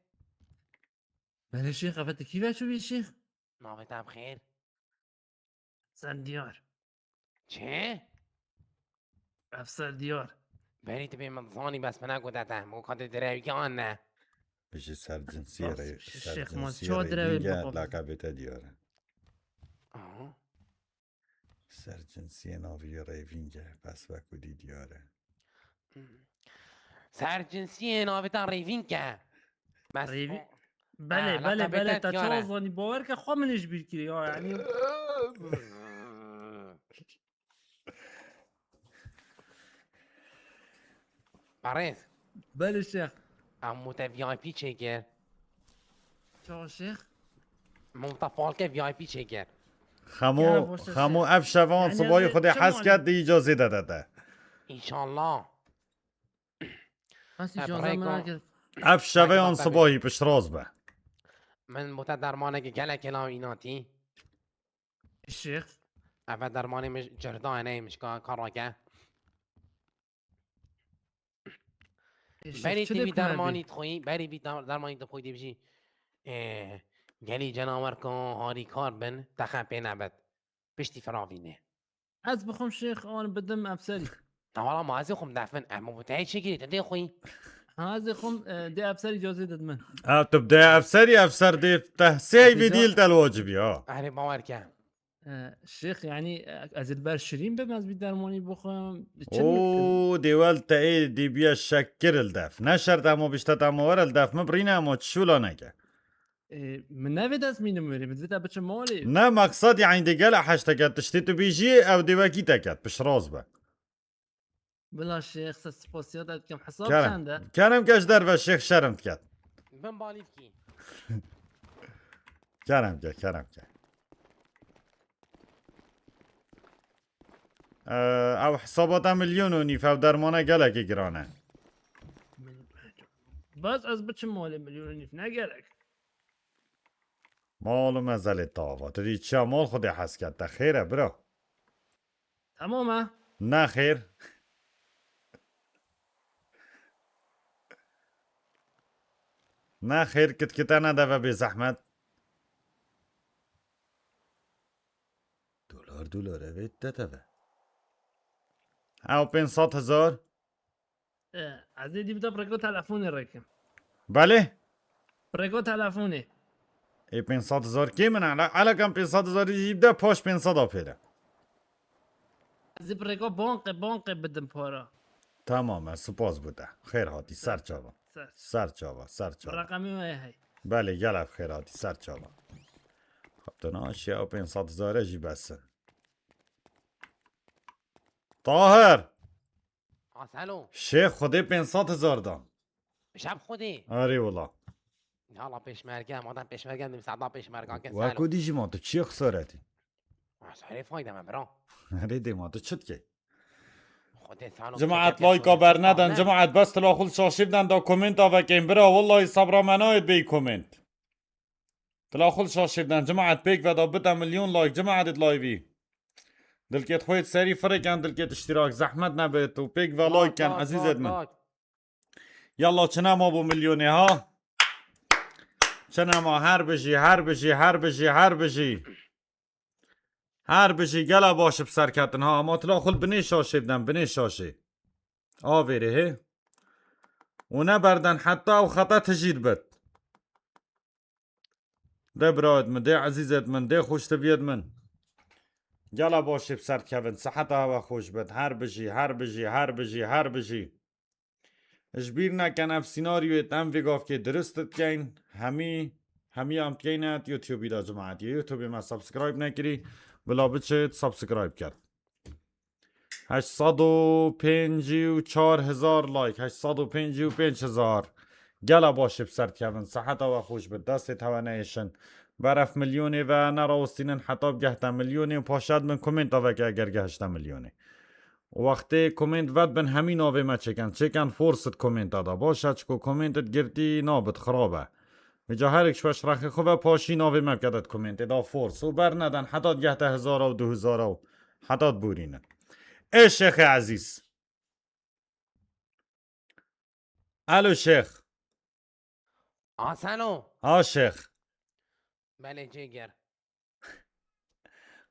Belê şêx, eve tu kî ve çûbî şêx? Navê te bi xêr? Sen diyar. Çi? Efser diyar. Berî tu bê min zanî, bes min negote te. Min got ka tu direvî anne. Bijî ser cinsiyê Bas, rê-, şi-, ser şêx, ma cinsiyê çawa direvê rêvînge bixwe? Lakabê te diyar e. Aha. Ser cinsiyê navî rêvînge, bes wekû dî diyar e. Hmm. Ser cinsiyê navê te rêvînge. Bes Rêvî-, o-, Belê, Ha, belê, lakabê belê, te te diyar çawa e. Zanî? Bawer ke xwe min ê ji bîr kirî, ya, yanî. Barêz. Belê şêx. Em mû te V I P çêkir. Çawa şêx? Mû te falke V I P çêkir. Xemo, Gel, boş ver Xemo şêx. Ev şevan Yani sibayî yazı Xwedê çawa hez ket, dê îcazê de de te. Înşallah. Bas He, îcaze birayê min ku nake. Ev şeveyan Belê, belê. Sibahî piştrast be. Min bo te dermanekî gelek hêla înatî. Şêx. Eve dermanê min cerda neymiş ka, ka rake. Berî tî vî dermanî dixwî, berî vî dermanî dixwî dê bijî. Gelî cenawerka harîkar bin, texe pê nebet. Piştî firavînê. Ez bixwim şêx an bidim efserî. Tewala ma ez ê xwim defin. Em bu teyê çi girî, tu dê xwî. Ha, ez ê xwim, e, dê efserî cazê did min. Ha, tu bi dê efserî, efser dê te sey vê dîl tel wacibî ha. Erê bawer ke. E, şêx, yanî, e, ez ê li ber şirîn bim, ez vî dermanî bixwim. Çi Oo, dê wel te ê dê biya şekir li def. Ne şert emo bişte te emo were li def min birîne emo çi şûla neke. E, min nevê dest mînim wêrê, min divê te biçim malê. Ne, meqsed yanî dê gele heşteke tiştê tu bêjî, ew dê wekî te ket, piştrast be. Bila şêx, se spasiya te dikim. Hesab Kerem. Çend e? Kerem ke ji derve şêx şerm diket. Bin balîvkî. Kerem ke, kerem ke. Ee, ew hesabata milyon û nîf, ev dermana gelekî giran e. Bes ez biçim malê milyon û nîf, ne gerek. Mal û mezelê tava. Tu dî çiya mal Xwedê hes ket te xêr e, bira. Tamam e. Ne xêr. Ne xêr, kitkite ne deve bê zehmet. Dolar, dolar, evet, de deve. Ew pênc sed hezar. E, ez ê dî bide pirêko telefonê rêkim. Belê. Pirêko telefonê. Ê pênc sed hezar kê min e? Ele, ele kem pênc sed hezar jî bide, paş pênc sed a pêre. Ez ê pirêko banqê, banqê bidim para. Tamam e, spas bû te. Xêr hatî, ser çava. Ser. Ser çava, ser çava. Reqemê me hey. Belê, gelek xêr hatî, ser çava. Xaptana aşiya o pênc sed hezar e jî besin. Tahir! Aselo. Şêx, Xwedê pênc sed hezar dan. Şeb Xwedê. Arê wala. Yala pêşmerge, madem pêşmerge, dim sehda pêşmerga ke Weko selo. Dî jî ma tu çi xesaretî? Ah, serê fayda me, bira. Erê dê ma tu çi dikey? Xwedê salo. Cimaet, layka bernedin, cimaet, bes tila xul şaşî biden da komenta vekên, bira, wallahi sabra me nayêt bêyî koment. Tila xul şaşî biden, cimaet, pêk veda bite milyon like, cimaet, layvî. Dilkêt xwêt serî firêken, dilkêt iştirak, zehmet nebit û pêk ve like ken, ezîzêt min. Yalla, çi nema bû milyonê ha? Çi nema, her bijî, her bijî, her bijî, her bijî. Her bijî, gela baş bi ser ketin ha. Ama tila xul binê şaşê biden, binê şaşê. Avêrê hê. Û ne berden heta ew xeta tijî dibit. Dê birayet min, dê ezîzet min, dê xweştiviyet min. Gela başê bi ser dikevin, siheta hewe xweş bit, her bijî, her bijî, her bijî, her bijî. Ji bîr nekin ev sînaryoyê em vê gavkê dirist dikeyn, hemî, hemî em dikeyn et YouTubeî de cimaetî. YouTubeê me subscribe nekirî, bila biçit subscribe ket. Heşt sed û pêncî û çar hezar like, heşt sed û pêncî û pênc hezar. Gela baş ê bi ser dikevin. Seheta we xweş bit, destê te we neyêşin. Ber ev milyonê ve nerawistînin heta bigehte milyonê û paşet bin komênta veke eger gehişte milyonê. Wextê komênt vedbin hemî navê me çêken. Çêken forsit komênta da. Baş e, çiko komêntit girtî nabit, xirab e. Vêca her yek ji we ji rexê xwe ve paşî navê me bike di komêntê de force û bernedin heta digehte hezara û du hezara û heta diborînin. Ê şêxê ezîz. Alo şêx. Aseno. Ha şêx. Belê cêger.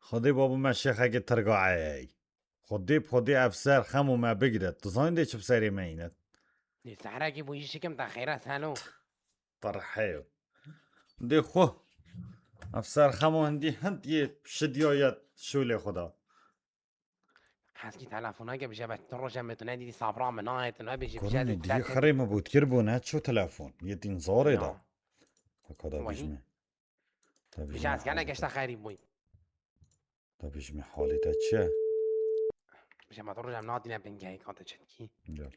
Xwedê babû me şêxekê tirga eyey. Xwedê bi Xwedê ev ser xem û me bigire. Tu zanî dê çi bi serê me îne? Dê sehrekî bû jî şikim te xêre selo. Tirheyo. Dê xwe. Ev ser xem û hindî hind yê şidiya ye şûlê xwe da. Heskî telefoneke bije be tu roje me tu nedî sabra min nayê tu nebêjî bije Kurmî de dî dertê xirê min bû dikir bû ne ço telefon. Yê tîn zarê da. Ya. Haka da Wahî. Bijme. Te Bije bijme ez gene halê geşta te. Xerîb bûyî. Te bijme halê te çi ye? Bije me tu roje em nadîne bingehê ka te çetkî. Gel.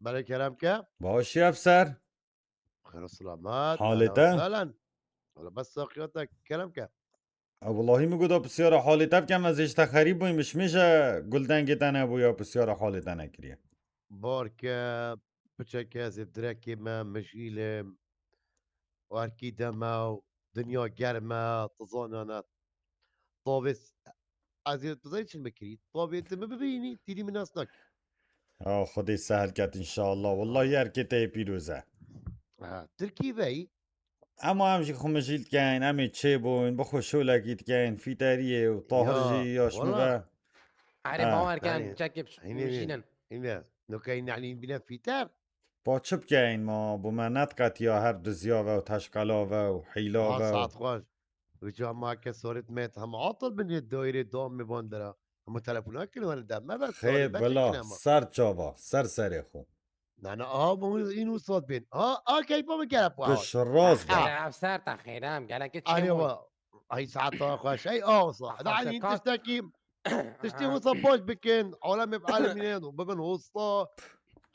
Belê kerem ke. Başî efser. Xêr û selamet. Halê te? Ehlen. Wala bes saqiya te kerem ke. E, wellahî min got, pisyara halê te bikem, ez ê ji te xerîb bûyim, ji min jî guldengê te nebûya, pisyara halê te nekiriye. Barke, piçeke ez ê direkê me, mijîlim, werkî deme û dinya germ e, tu zanane. Tavê s-, ez ê tu zanî çi min kirî? Tavê tu min bibînî, tîrî min nas nakî. Ya Xwedê sehil ket înşallah. Wallahî erkê te yê pîroz e. Ha, Tirkî vey. Ema em jî xwe mijîl dikeyn, em ê çêbûn, bi xwe şolekî dikeyn, fîteriyê û tahir Ya, jî ya ji min wala. Ve. Erê Ha. bawer ken, Erê, çekê hînê, mijînin. Hînê, nokeyî nehlîn bîne fîter. Pa çi bikeyn ma, bo me nediqetiya her dizya ve û teşqela ve û hîla Ha, ve û saet xweş. Rica ma ke sorit met hem atal bin yê daîrê dam me van dera. Hema telefona kirin, were dem me bes, Xê sorit bes bila, kirin hema. Ser çava, ser serê xwe. Na, na, a, bu în usat bin. A, a, keyfa min kere pa. Giş rast be. Xêre, ev ser te xêre, em gelekê Arê çê bûn. wa. Ay, saeta xweş. Ay, a, wasa. Da, Xweş, hani, ka- tiştekî, tiştî wasa baş bikin. Alemê bi alemîne, bibin hosta.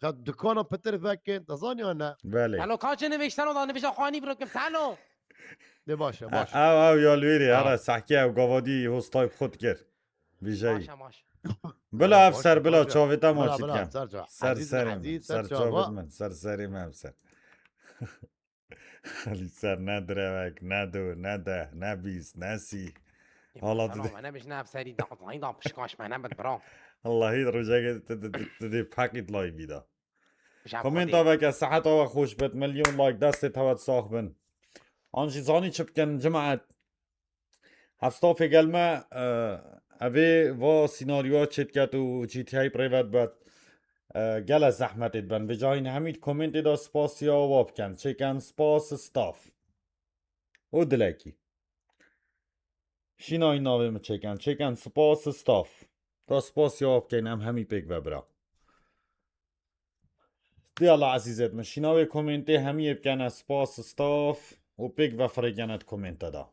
Xet dukana pitir vekin. Te zanî ya ne? Belê. Elo, ka çi nivîşteno da, nivîşa xwanî birokim, seno. Ne baş e, Ha, baş e. ew, ew ya li wêrê, Ha. here sehkê ew gavadî hostayê bi xwe dikir. Vîjeyî. Baş e, baş. Bila Bila ev baş ser, e, bila baş e. çavê te Bila, maçî bila, dikem. ser çava. Ser Ezîz serê min, ezîz, ser ser çava. çavê min, ser serê min ev ser. Xelî ser ne direwek, ne du, ne deh, ne bîst, ne sî. Ê, Hala sana dide. me ne bijne ev serî da, da, da pişkaş me ne bit bira. Allahî rojekê tu, tu, tu, tu dê peqît live da. Bijab Komenta Xwedê. veke, seheta we xweş bit, milyon like, destê te wet sax bin. An jî zanî çi bikin, cimaet? Hevstafê gel me, e, evê va sînaryoya çêdiket û G T A bi rê ve dibet. E, gele zehmetê dibin. Vêca hîn hemî di komentê de spasiya wa bikin. Çêken spas staff. Û dilekî. Şînayî navê min çêken. Çêken spas staff. Da spasiya wa bikeyn em hemî pêk ve bira. Di Allah ezîzet min. Şîna wê komentê hemiyê bikene spas staff û pêk vefirêkene di komente de.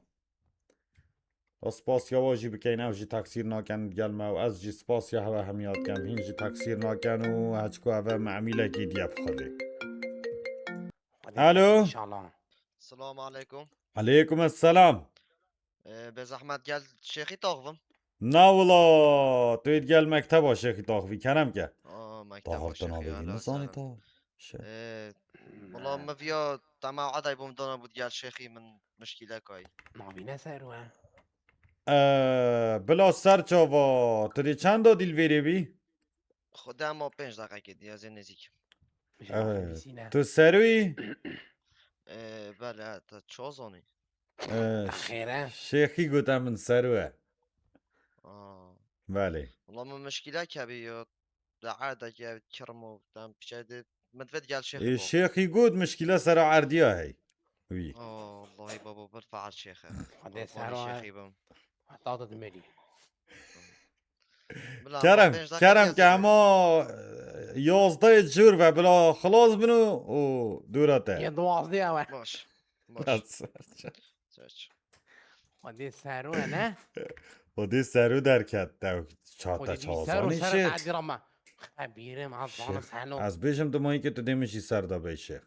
Da spas ya wa jî bikeyn, ew jî teksîr naken gel me û ez jî spas ya hewe hemiya dikem. Hîn jî teksîr naken û heçku eve me emîlekî diye bi Xwedê. Hadi Alo. inşallah. Selamun aleyküm. Aleykum esselam. Ee, be zahmet gel Şêxî taxivim. Na wila, tu êd gel mekteba Şêxî taxivî, kerem ke. Aa, mekteba Tahar te Şêxî, navê wî ala nizanî sera. ta. Şe- Ee, wila me viya dema edey bûm dana bû gel Şêxî min mişkîle kayî. Navî ne ser we? Ee, bila ser çava, tu dê çenda dîl vêrê bî? Xwe dema pênc deqekê diye zê nêzîk. Ji Evet. navê nivîsîne. Tu serûyî? Ee, bele, te ço zanî? Ee, Xêre. Şêxî gote min serû e. Aa. Belê. Wala min mişkîle kebî yo. De erdekî ev kirm û dem piçe de min divêt gel Şêxî Ê, bû. Şêxî got mişkîle sera erdiya hey. Wî. Aa, Allahî baba bil feal Şêxe. Hadi Qurbanî sera Şêxî bim. Heta tu dimerî. Bila, Kerem, pênc deqe kerem diye ke zêde. hema, e, yazdeyê cûr ve bila xilas bin û, û dûra te. Yê duwazdeh ew e. Baş. Baş. Çek. Xwedê ser we ne? Xwedê ser û derket. Te çata Xwedê çawa ser û zanî ser şêx? Edî rama. Xebîrim, ez Şêx, zanim seno. ez bêjim dimayî ke tu dê min jî ser de bey şêx.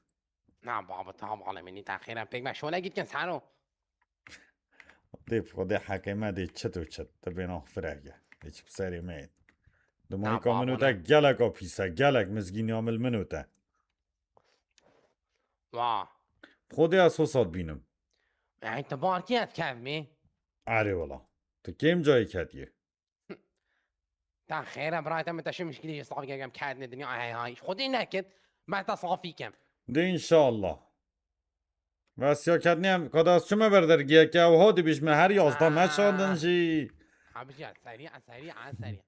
Na baba, ta bala minî te xêre pêk me şole gitkin seno. Dê bi Xwedê heqê me dê çit û çit. Tu bê naxfireke. Dê çi bi serê me yê. Dimayîka min û te geleka pîs e. Gelek mizgîniya mil min û te. Wa. Xwedê ez hosat bînim. Ey, tu barkî ez kevmî? Erê wala. Tu kêm cayê ketiye. Ta xêre birayê te min te şi mişkilî jî safî kem kedine dinya hey hay. Xwedê nekit. Ben te safî kem. De înşallah. Ve siyaket niyem, kada ez çime ber dergiye ke ew ha dibîş me her yazda Ha. meşandin jî. Abi ya, serî, serî, serî.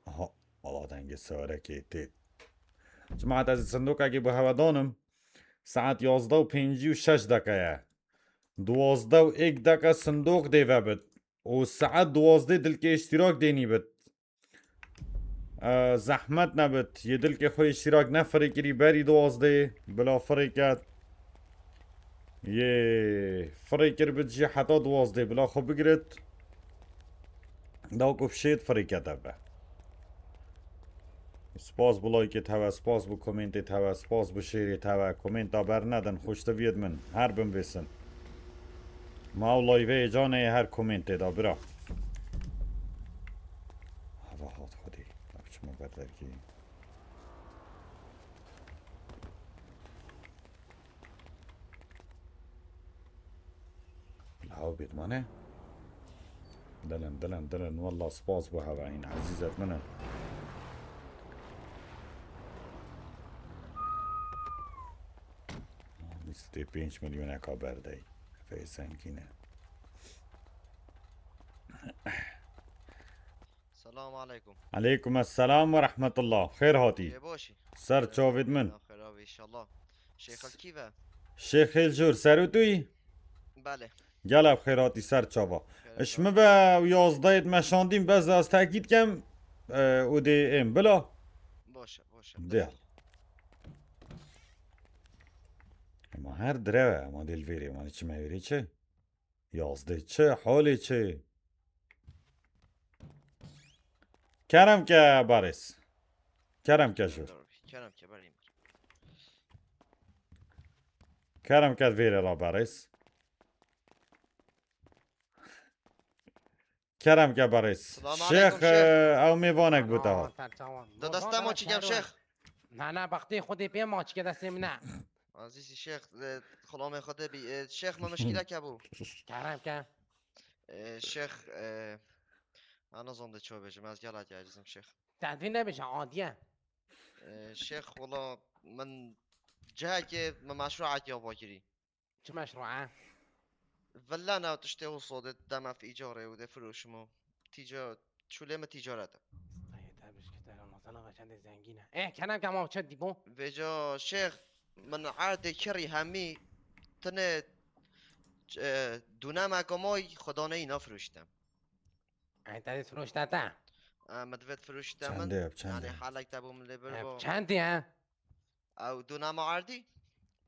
Aha, wala dengê sewarekê tê. Cemaat ez sindokekê bi hewe danim. Saet yazdeh û pêncî û şeş deke ye. Duwazdeh û êk deke sindok dê vebit. Û saet duwazdeh dilkê îştîrak dênî bit. E, zehmet nebit. Yê dilkê xwe îştîrak nefirê kirî berî duwazdeh. Bila firê ket. Yê firê kir bit jî heta duwazdeh. Bila xwe bigirit. Da ku bişêt firê kete be. Spas bo laykê te we, spas bo komentê te we, spas bo şêrê te we. Komenta bernedin, xweştiviyêt min. Her bimvêsin. Ma ew layveyê canê her komentê da bira. Hava hat Xwedê. Ev çima ber derkê. Law bêt mane. Dilin, dilin, dilin. Wallah spas bo hev in, ezîzet min in. Bîst û pênc milyoneka berdey. Feysenkîne. Selamu aleykum. Aleykum esselam ve rahmetullah. Xêr hatî. Ê boşî. Ser çavêt min. Ya xêr abi inşallah. Şêxil kî ve? Şêxil jor ser û tu yî? Belê. Gel ev xêr hatî ser çava. Xêr Iş abi. Mi ve û yazdeyêt meşandîn, bes ez tekîd kem, e, û dê êm bila. Boş e, boş e. Dê. Ema her direw e, ema dê li vêrê, ema çi me vêrê çi? Yazdê çi? Holê çi? Kerem ke barês. Kerem ke jor. Kerem ke berî min. Kerem ke vêrê ra barês. Kerem ke barês. Selamun Şêx, aleykum, Şêx. E, ew mêvanek bû te. Tamam, tamam. Di destê mo çi kem, Şêx? Na, na, bextê Xwedê pê ma çike destê min e. Azîzî Şêx, e, xulamê Xwedê bî. E, Şêx, min mişkîleke bû. Kerem ke. E, Şêx, e, ez nizam de çi bêjim, ez gelek ecizim Şêx. Te dî nebêje, adiye. E, Şêx, wela min cihekê, min meşruekê ava kirî. Çi meşru e? Villa ne tiştê wisa dê deme fi îcarê û dê firoşim û tîca-, çûlê min tîcaret e. Stayê te bişkî te Ramazana ve çendê zengîn e. Ê, kenem ke ma çi dîbo? Vêca Şêx, min erdê kirî hemî tinê, e, dûnemeka may xwedaneyî nafirûşte. Ê, te dê firoşte te? E, min divêt firoşte min. Çendê, çendê? Yanî halek te bû min lê bir bo. Çendê e? Ew dûnema erdî?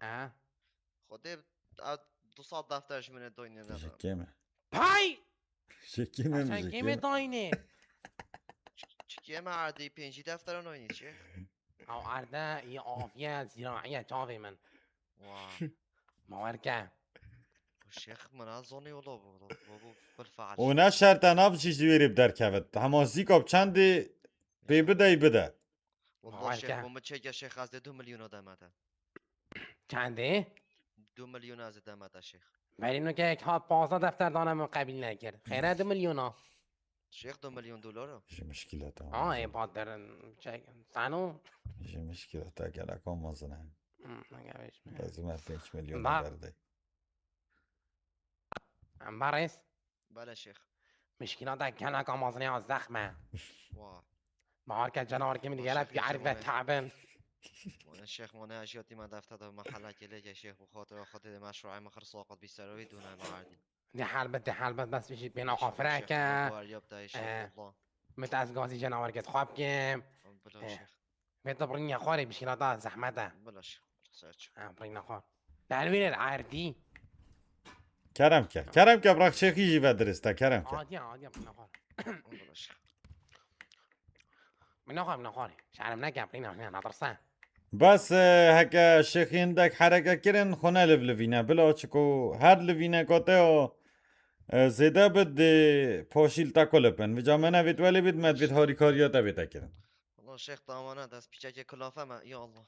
E. Xwedê ew du sed defter ji min re doyne deme. Ji kêm e. Pay! Ji kêm e, ji kêm e. Çi kêm e erdî pêncî defteran oynî çi? Ew erde yê aviye zîraîye çavê min. Wa. Ma werke. Şêx min ez zonî wilo bû, bû, bû bilfeal. Û ne şert e, nabijî ji wêrê bi derkevit. Hema zîka bi çendê pê bidey bide. Wallah Şêx, bo min çêke Şêx, ez dê du milyona deme te. Çendê? Du milyona ez dê deme te Şêx. Berî nûke yek hat pazdeh defter dane min qebîl nekir. Xêre du milyona. Şêx du milyon dolar o. Ji mişkîleta. Ha, ê batir çek. Seno? Ji mişkîleta geleka mezin e. Hmm, ne gelmiş mi? Lazim e pênc milyon berdey. Em barês. Belê Şêx. Mişkîlata geleka mezin ya zexme. Wa. Baharke canawarkê min gelek yarîf ve tabin. Mane Şêx, mane ajiyatî me defte de me helakê lêke Şêx, bi xatira Xwedê de meşruê me xirsa qat bî ser wî dûne me erdî. Dê helbet, dê helbet, bes jî bêna xwe fireke. Min te ez gazî canawarkê xwe bikim. Bila Şêx. Vê tu birînî xwarê bişîna da zehmet e. Bila Şêx. Ha, birîna xwar. Dervîrê erdî. Kerem ke. Kerem ke bırak Şêxî jî ve dirist e, kerem ke. Adiya, adiya birîna xwar. Bila Şêx. Birîna xwar, birîna xwar. Şerm neke, birîna, ne, nadirse. Bes, e, heke Şêxî hindek hereke kirin, xwe ne livlivîne. Bila çiko her livîneka te o, e, zêde bit dê paşîl te kulipin. Vica me nevêt welê bit, me divêt harîkariya te bête kirin. Allah Şêx, tamane dest piçekê kulafe me, ya Allah.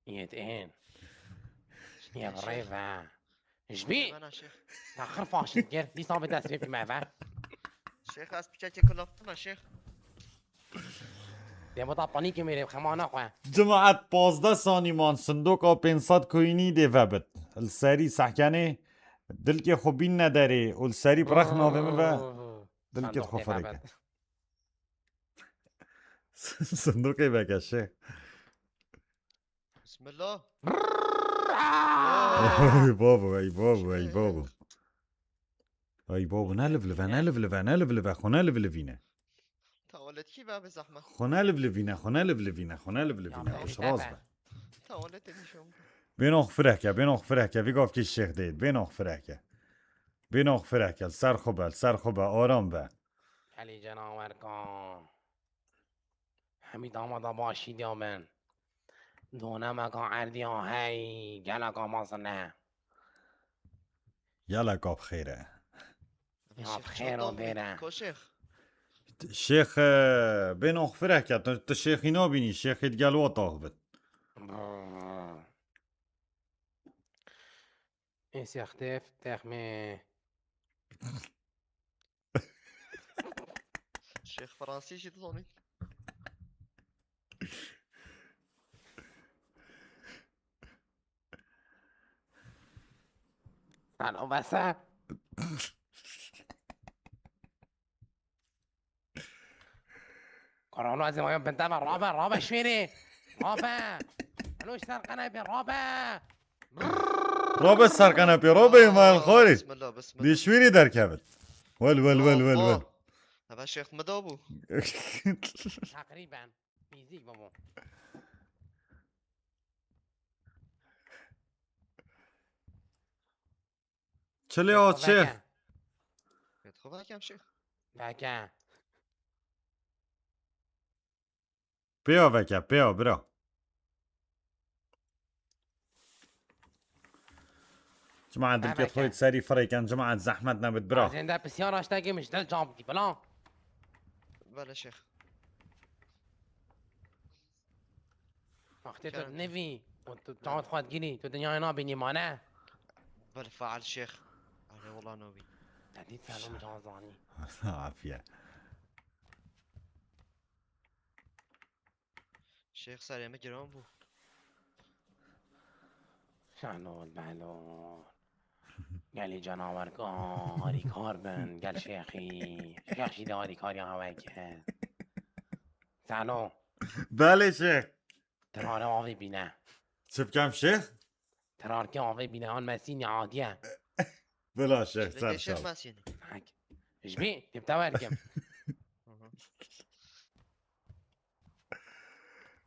Yet ên. Ya Şêx. Rê ve. Ji bî. Bana Şêx. Taxir faşil gir. Dîsa bi dest pê me ve. Şêx, ez piçekê kulafe me Şêx. Dê bo da panîkê mêrê xemana xwe. Cemaet pazdeh sanî man sindoka pênc sed koyînî dê vebit. Li serî sehkenê dilkê xwe bînne derê û li serî bi rex navê min ve dilkê xwe fireke. Sindokê veke Şêx. Bismillah. Ey babo, ey babo, ey babo. Ay babo, ne livlive, ne livlive, ne livlive, xwe ne livlivîne. Tawalet kî be, be zehmet? Xwe ne livlivîne, xwe ne livlivîne, xwe ne livlivîne, xwe şiraz be. Tawalet nîşan. Bêno xwe fireke, bêno xwe fireke, vî gavkî Şêx deyt, bêno xwe fireke. Bêno xwe fireke, li ser xwe be, li ser xwe be, aram be. Helî cenawerka. Hemî damada başî diya bin. Donemeka erdiya hey, geleka mezin e. Geleka bi xêr e. Ya bi xêr û bêr e. Ko Şêx? Şêx, e, bêno xwe fireke, tu, tu Şêxî nabînî, Şêxî digel wa tax bit. Ê sêxtêf, texmê. Şêx Fransî jî dizanî. Sen o bese. Korona ez ê mayo binteme, rabe, rabe şwêrê. Rabe. Elo ser qenepê, rabe. Rabe ser qenepê, rabe mal xorî. Bismillah, bismillah. Dî şwêrî derkevit. Wel, wel, wel, wel, wel. Heve şêx mi da bû. Teqrîben. Nîzîk bû. Çilê o çi? Xwe veke. Xwe veke şêx. Veke. Pêya veke, pêya bira. Cemaat dilkê xwe serî firêken, cemaat zehmet nebit bira. Zênde pisyar aştekê min ji dil cam dî, bila. Belê şêx. Wextê tu Kerem. Nivî û tu çawa xwe digirî, tu dinyayê nabînî mane. Belê faal şêx. Erê wela nobî. Te dît selam can zanî. Afiye. Şêx serê min giran bû. Şenol belol. Gelî canawer ka harîkar bin, gel şêxî. Şêx jî de harîkariya hewe kir. Selo. Belê şêx. Tirare avê bîne. Çi bikem şêx? Tirarkê avê bîne, an mesînî adiye. Bila şêx, ser şêx çav. Mesînî. Hak. Ji bî, tip te werkim.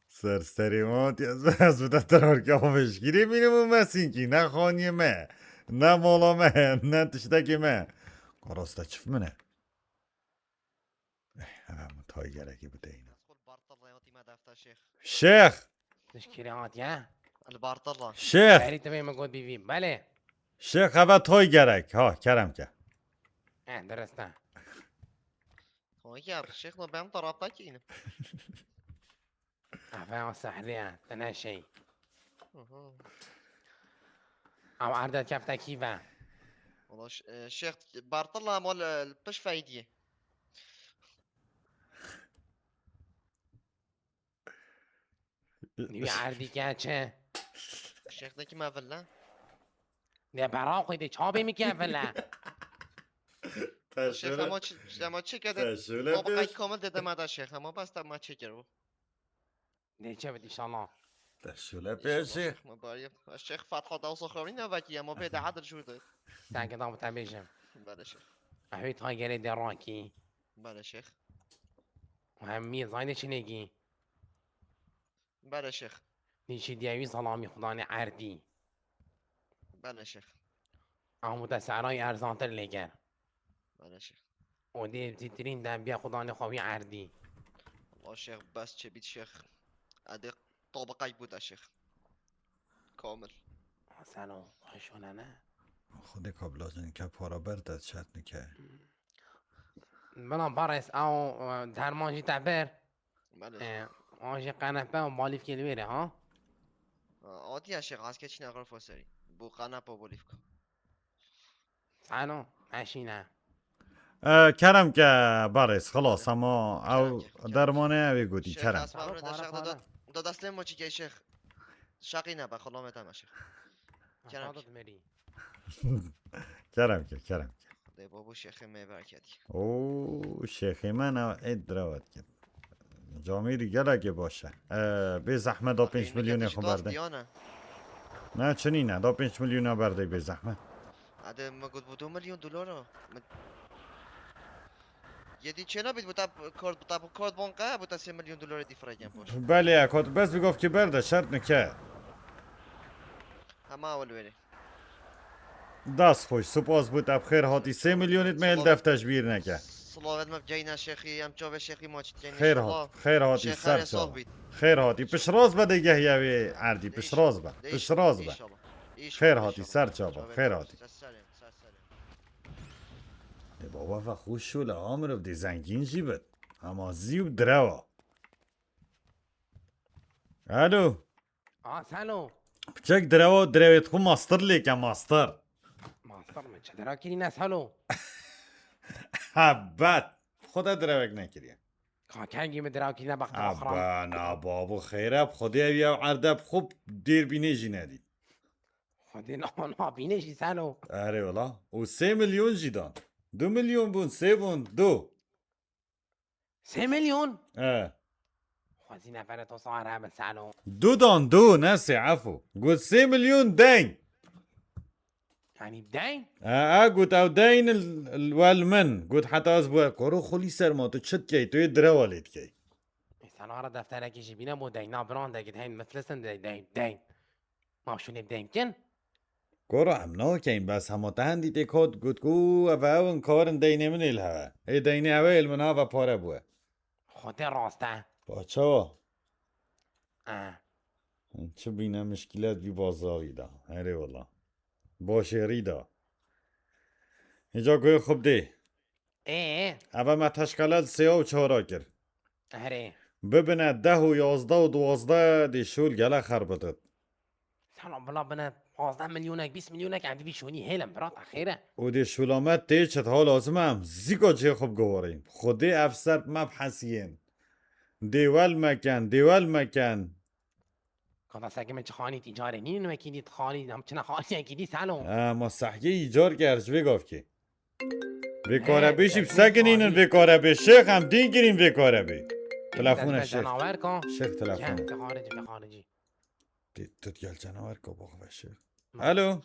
Ser serê wan, ez, ez bi te terorkê avêşgirê bînim û mesînkî, ne xaniyê me, ne mala me, ne tiştekê me. Ka rast e çiv min e. Eh, heve min tay gerekê bideyîne. Şêx! Tişkîrê hatiye? Li Bartella. Şêx! Berî tevê min got bîvî. Belê. Şêx, heve tay gerek. Ha, kerem ke. Eh, dirist e. Tay ger, şêx, no ben tarafta kînim. Eve o sehriye, te ne şey. Aha. Ew erde kefte kî ve? Wala ş-, e, şêx, Bartella ama li, li piş feydiyê. Wî erdî ke çi? Şêx de kî me villa? Ne bera xwe de çabê mi ke villa? Şêx, ama çi, ama çi kede? Baba qay komil de dema da şêx, ama bas da ma çekir bu. Dê çevit inşallah. Te şule pê şêx. Şêx Fatha da soxrorî ne vekî, ama pê de hadir jûr de. Sen ke da bu te bêjim. Belê şêx. Ehwî ta gelê de rakî. Belê şêx. Hem mî zayne çinêgî. Belê şêx. Nîşî diyewî salamî xudanê erdî. Belê şêx. Amuda serayî erzantir lêger. Belê şêx. O dê zîtirîn dembiya xudanê xwe wî erdî. Allah şêx, bes çi bît şêx. Edê tabaqek bû de şêx. Kamil. Selo, xweş hone ne? Xwedê kabla jinike para ber de şert nike. Bela barês ew, e, derman jî te bir. Belê. E, an jî qenepe û balîfkê li wê re, ha? Ha, atiya şêx, ez keçîna xrofa serî. Bû qenepe û balîfka. Sano, meşîne. E, kerem ke barês, xilas, hema ew dermanê ew ê gotî, kerem. Şêx, ez bawer de şêx, da, da destê ma çi ke şêx. Şaqî nebe, xulomê te me şêx. Kerem ke. Kerem ke, kerem ke. Dê babo şêxê me berketî. Oo, şêxê me ne, ê direwet kir. Camîrî gelekê baş e. Ee, bê zehmet da pênc milyonê xwe berdê. Ne, çinî ne, da pênc milyona berdê bê zehmet. Hadi me got bu du milyon dolar o. Yedî çêna bît bu ta kort, bu ta bu kort banka, bu ta sê milyon dolar dî firegen boş. Belê ya, kot bes bi gov ki berde, şert nike. Hema ewil verê. Dest xweş, spas bû te bi xêr hatî. Sê milyonît me li defte ji bîr neke. Silavet me bigeyne şêxî, em çavê şêxî maçî dikeyne. Xêr hat, xêr hatî ser çava. Xêr hatî. Piştrast be dêgehiye wê erdî, piştrast be. Piştrast be. Xêr hatî ser çava, xêr hatî. Dê baba ve xweş şûle, a mirov dê zengîn jî bit. Hema zî û direwa. Alo. Ha, Selo. Piçek direwa direwêt xwe mastir lêke mastir. Mastir mi? Çi dira kirîne Selo? Hebet. Xwe de direwek nekiriye. Ka kengî mi dira kirîne bexte axran. Aba na babu xêre bi Xwedê ev ya erde bi xwe dêr bînê jî nedî. Xwedê na, na bînê jî Selo. Erê wala. Û sê milyon jî dan. Du milyon bûn, sê bûn, du. Sê milyon? E. Xwezî nefere to sare min Selo. Du dan, du, ne sê, efû. Got sê milyon deyn. Yani deyn? E, e, got ew deyn l-, l-, wel min. Got heta ez bû koro xulî ser ma tu çi dikey, tu yê direwa lê dikey. E, Selo ara defterekî jî bîne bo deyn. Na birandekî deyn, miflisin de deyn, deyn. Ma şûnê deyn kin? Koro em nakeyin, bes hema te hendî tê kot, got ku ev ew in karin deynê min ê li heve. Ê deynê ew ê li min heve pare bûye. Xwedê rast e. Pa çawa? E. Çi bîne mişkîlet vî bazarî da. Herê wala. Başêrî da. Hêca guhê xwe bidê. Ê. Eve me teşkele li sêya û çara kir. Herê. Bibine deh û yazdeh û duwazdeh dê şûl gele xerbitit. Selo bila bine pazdeh milyonek, bîst milyonek em divî şûnî hêlin bira te xêre. Û dê şûla me tê çi diha lazim e em zîka cihê xwe bigovarîn. Xwedê ev ser bi me bihesiyên. Dê wel meken, dê wel meken. Kada seke min çi xanî tîcarê nînin wekî dî xanî, em çine xaniyekî dî Selo. Ha, ma sehkê îcar ker ji vê gavkê. Vê He, karebê jî sehkê bisekinînin xanî. Vê karebê. Şêx em dîn girîn vê karebê. Telefon e Deme şêx. Canawer ka. Şêx telefon. Gel, te xarici, te xarici. Tê- Tut gel canawer ka baxve şêx. Ma. Alo.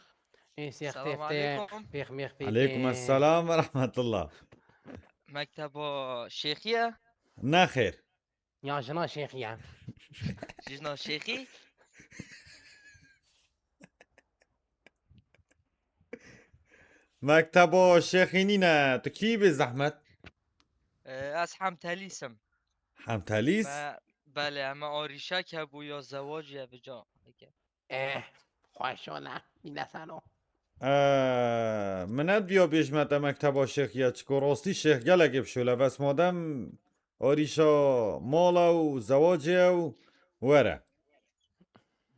Ê sêx Selam têf tê. aleykum. Pêx mêx pê. Aleykum esselam ve rahmetullah. Mekteba şêxiye. Nexêr. Ya jina şêxiye. Jijna şêxî. Mekteba şêxî nîne. Tu kî bê zehmet? Ee, ez Hemtelîs im. Hemtelîs? Me, belê, em arîşek hebû ya zewacî ye vica. Eh, xweşo ne. Mîne Selo. Eee, min nediya bêjme te mekteba şêxiye, çiko rastî şêx gelekê bi şûl e, bes madem arîşa mala û zewacê ye û were.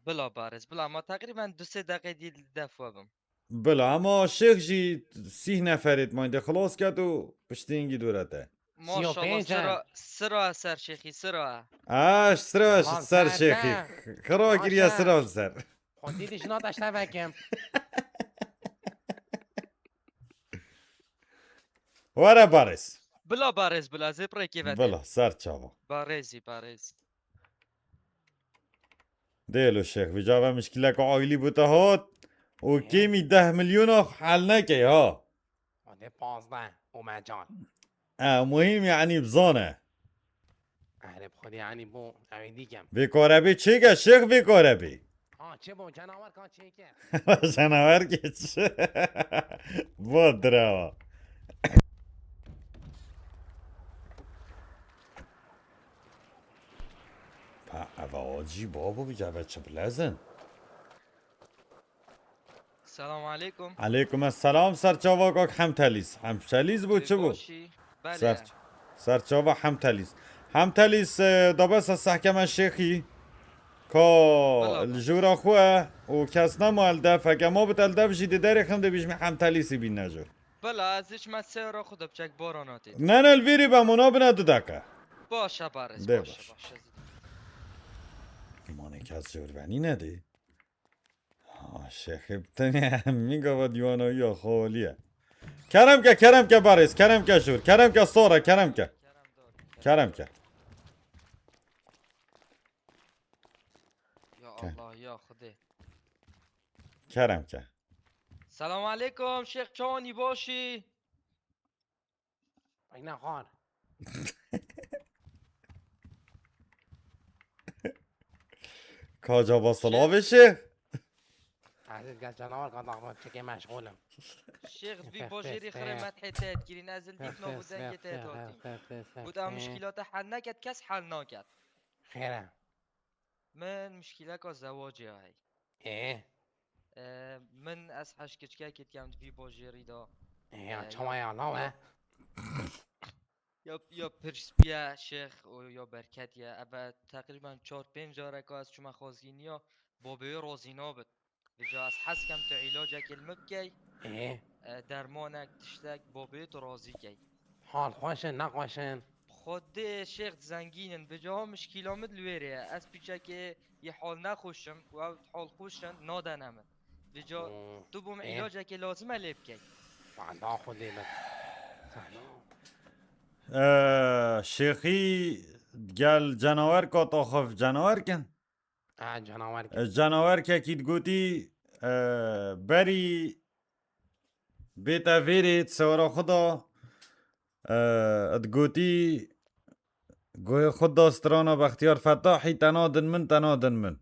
Bila bariz, bila ma teqrîben du sê deqê dî li def we bim. Bila, hema şêx jî sîh neferê dimayî de xilas ket û piştî hingî dûre te. Maşallah, Sî û pênc e. sira, sira ser şêxî, sira. Aş, sira Tamam, ser ser şêxî. te. Xira kiriye Maşallah. sira ser. Xwedî dişna te ştevekim. Were bariz. Bila bariz, bila, zê pirê kêve. Bila, ser çava. Barêzî, barêz. Dêlo şêx, vîca ve mişkileka aîlî bû te hat û kêmî deh milyona hel nekey ha. Xwedê pazdeh û mecan. E, muhîm yani bizane. Ehrê bi Xwedê yani bû ew ê dîkem. Vê karebê çêke şêx vê karebê. Ha çi bû canawer ka çêke. Canawer geç. Bu direwa. Pa eva acî babo bi cebe çi bilezin. Selam aleykum. Aleykum esselam, serçava kak Hemtelîz. Hemtelîz bû, çi bû? Başî. Belê. Ser, serçava Hemtelîz. Hemtelîz, e, dabesa sehkeme şêxî. Ka Bela. Li jûra xwe û kes nema li def. Heke ma bit li def jî di derê xim de bijmî Hemtelîsî bîn ne jûr. Bila, ez hiç me seyara xwe de biçek bara natê. Ne, ne, li vîrî be, mona bine du deke. Başe, barêz, De başe, baş. Başe. Gumanê kes jûrvenî nedî. Ha, şêxê bi tenê min gava dîwanoya xaliye. Kerem ke, kerem ke barêz, kerem ke jûr, kerem ke sore, kerem ke. Kerem dor. Kerem ke. Ya Gel. Allah, ya Xwedê. Kerem ke. Selam aleykum, şêx çawanî başî? Bak ne xar. Kaca ba silavê şêx. Aziz gel canawer ka daxma çekê meşgûlim. Şêx vî Feh, bajêrî feh, xirê feh. me heytê etkirin, ez li dît nav û dengê te hatî. Got em muşkîlata hel neket, kes hel naket. Xêre. Min muşkîleka zewacê heye. Ê. Ee, min ez heş kiçkekê dikem di vî bajêrî de. Ê ya Ee, çawa ya law e? Ya, ya pirs bûye şêx û ya berket ye. Eve teqrîben çar pênc careka ez çûme xwezgîniya. Babê wê razî nabit. Vêca ez hez kem tu îlacekê li min bikey. Ê, E, dermanek, tiştek, babê tu razî key. hal xweş in, nexweş in. Xwedê şêx zengîn in. Vêca ha mişkîla min li wêrê ye. Ez piçekê yê hal nexweş im û ew hal xweş in, nadene min. Vêca Hmm, tu bo min ê. îlacekê lazim e lê bikey. Wada Xwedê be. Sehlo. Ee, Şêxî gel cenawer ka taxif cenawer kin. Ha, canawer ki. E, cenawerkekî digotî, e, berî bête vêrê di sewera xwe de, e, digotî guhê xwe da strana Bextiyar Fetahî, te nadin min, te nadin min.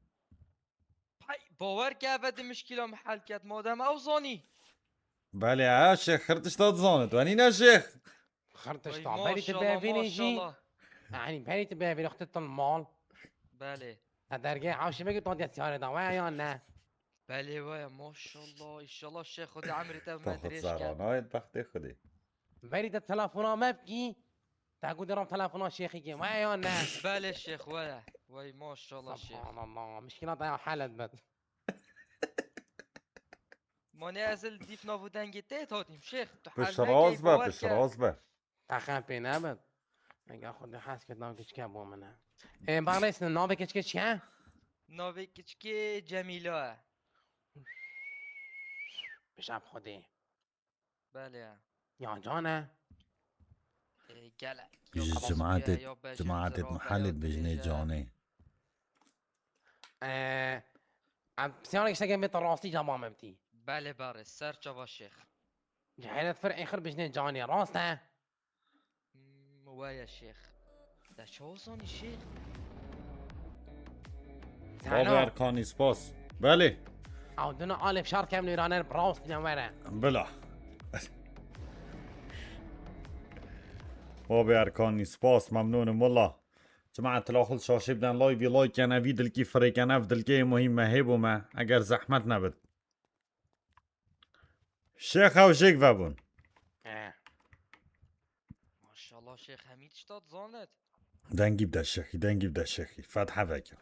Hey, bawer ke eve di mişkîla min hel ket, madem ew zanî. Belê, ha, şêx xir tişta dizanit, wenî ne şêx? Xir Vay, tişta. Berî tu maşallah, bevînî jî. maşallah. Yanî berî tu bevînî xwe tu mal. Belê. Te dergê hewşê vekî tu destiyarê da, waya yan ne? Belê waya, maşallah. Înşallah şêx Xwedê emrê te me Taxit dirêj ket. zeranayet bextê Xwedê. Berî te telefona me bikî. Te got ram telefona şêxî kê. Waya yan ne? Belê şêx waya. Vay maşallah şêx. Subhanallah. Mişkîla te ya helet bet. Ma ne ez li dîf nav û dengê te hatîm şêx. Tu hel Pişiraz nekey, be, bawer ke. Pişiraz be. Teqe pê nebit. Ege Xwedê hez kir nav kiçike bo min e. Ê, barêsine navê kiçike çi ye? Navê kiçikê Cemîla e. Bijab Xwedê. Belê ya. Ya can e. Ê, gelek. Ji Ya cimatê, Xwedê, ya bejin cimatê zirafe, mihelê ya dibêjinê dirêje. Canê. Ee, em pisyarek işte gel bê rastî cevabê min bidî. Belê barê, ser çava şêx. Ji heyret fir êxir bijinê canê rast e. Hmm, waya şêx. Te çawa zanî şêx? Bavê Erkanî spas. Belê. Ew duna alê fişar kem nêraner rast ne were. Bila. Bavê Erkanî spas, memnûnim wela. Cemaet laxil şaşê biden layvî like kene, vî dilkî firêkene, ev dilkê muhîm me hê bo me. Eger zehmet nebit. Şêx ew jêk vebûn. He. Maşallah şêx hemî tişta dizanit. Dengî bide şêxî, dengî bide şêxî. Fethe veke.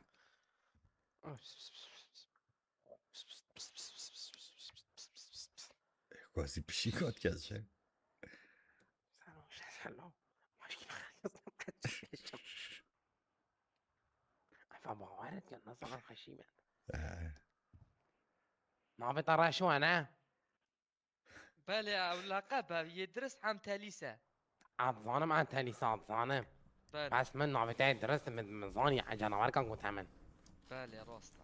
Xwezî pişî got kes şêx. Efa bawer et ya, nasıl arkadaşıyım ben? Ee, Navê te Reşo e, ne? Belê, ew leqeb e, yê dirist Entelîs e. Ez zanim Entelîs, ez zanim. Belê, Bes min navê te dirist, min, min zanî, canawer kan gote min. belê, rast e.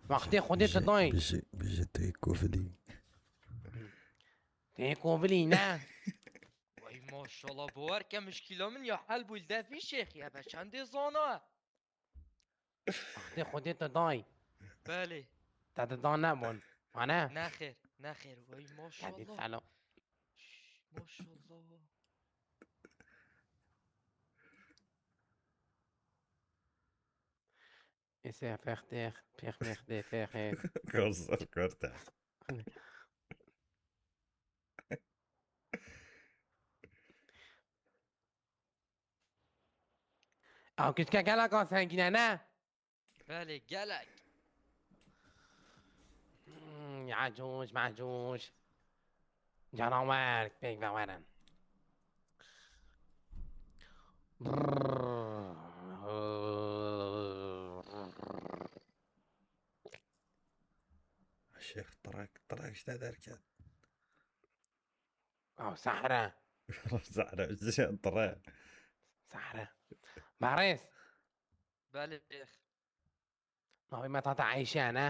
Wextê Xwedê tu dayî. Bije, bije tê kovilî. Tê kovilî, ne? Vay maşallah, bawer ke mişkîla min ya hel bû li devî şêxî, eve çendê zana. Wextê Xwedê tu dayî. Belê. Te didan nebûn. Ane? Nexêr, nexêr, vay Kedî maşallah. selo. Şş, maşallah. Êsê fextê, pêx mextê, fexê. Kosir kurte. Ew kiçke gelek a sengîn e, ne? Belê, gelek. Hmm, Yecûc, Mecûc. Canawer, pêk ve werin. Şêx, tirek, tirek işte derket. Ew sehre. Zehre, zehre. Sehre. Barês. Belê şêx. Navê me tate Eyşe, ne?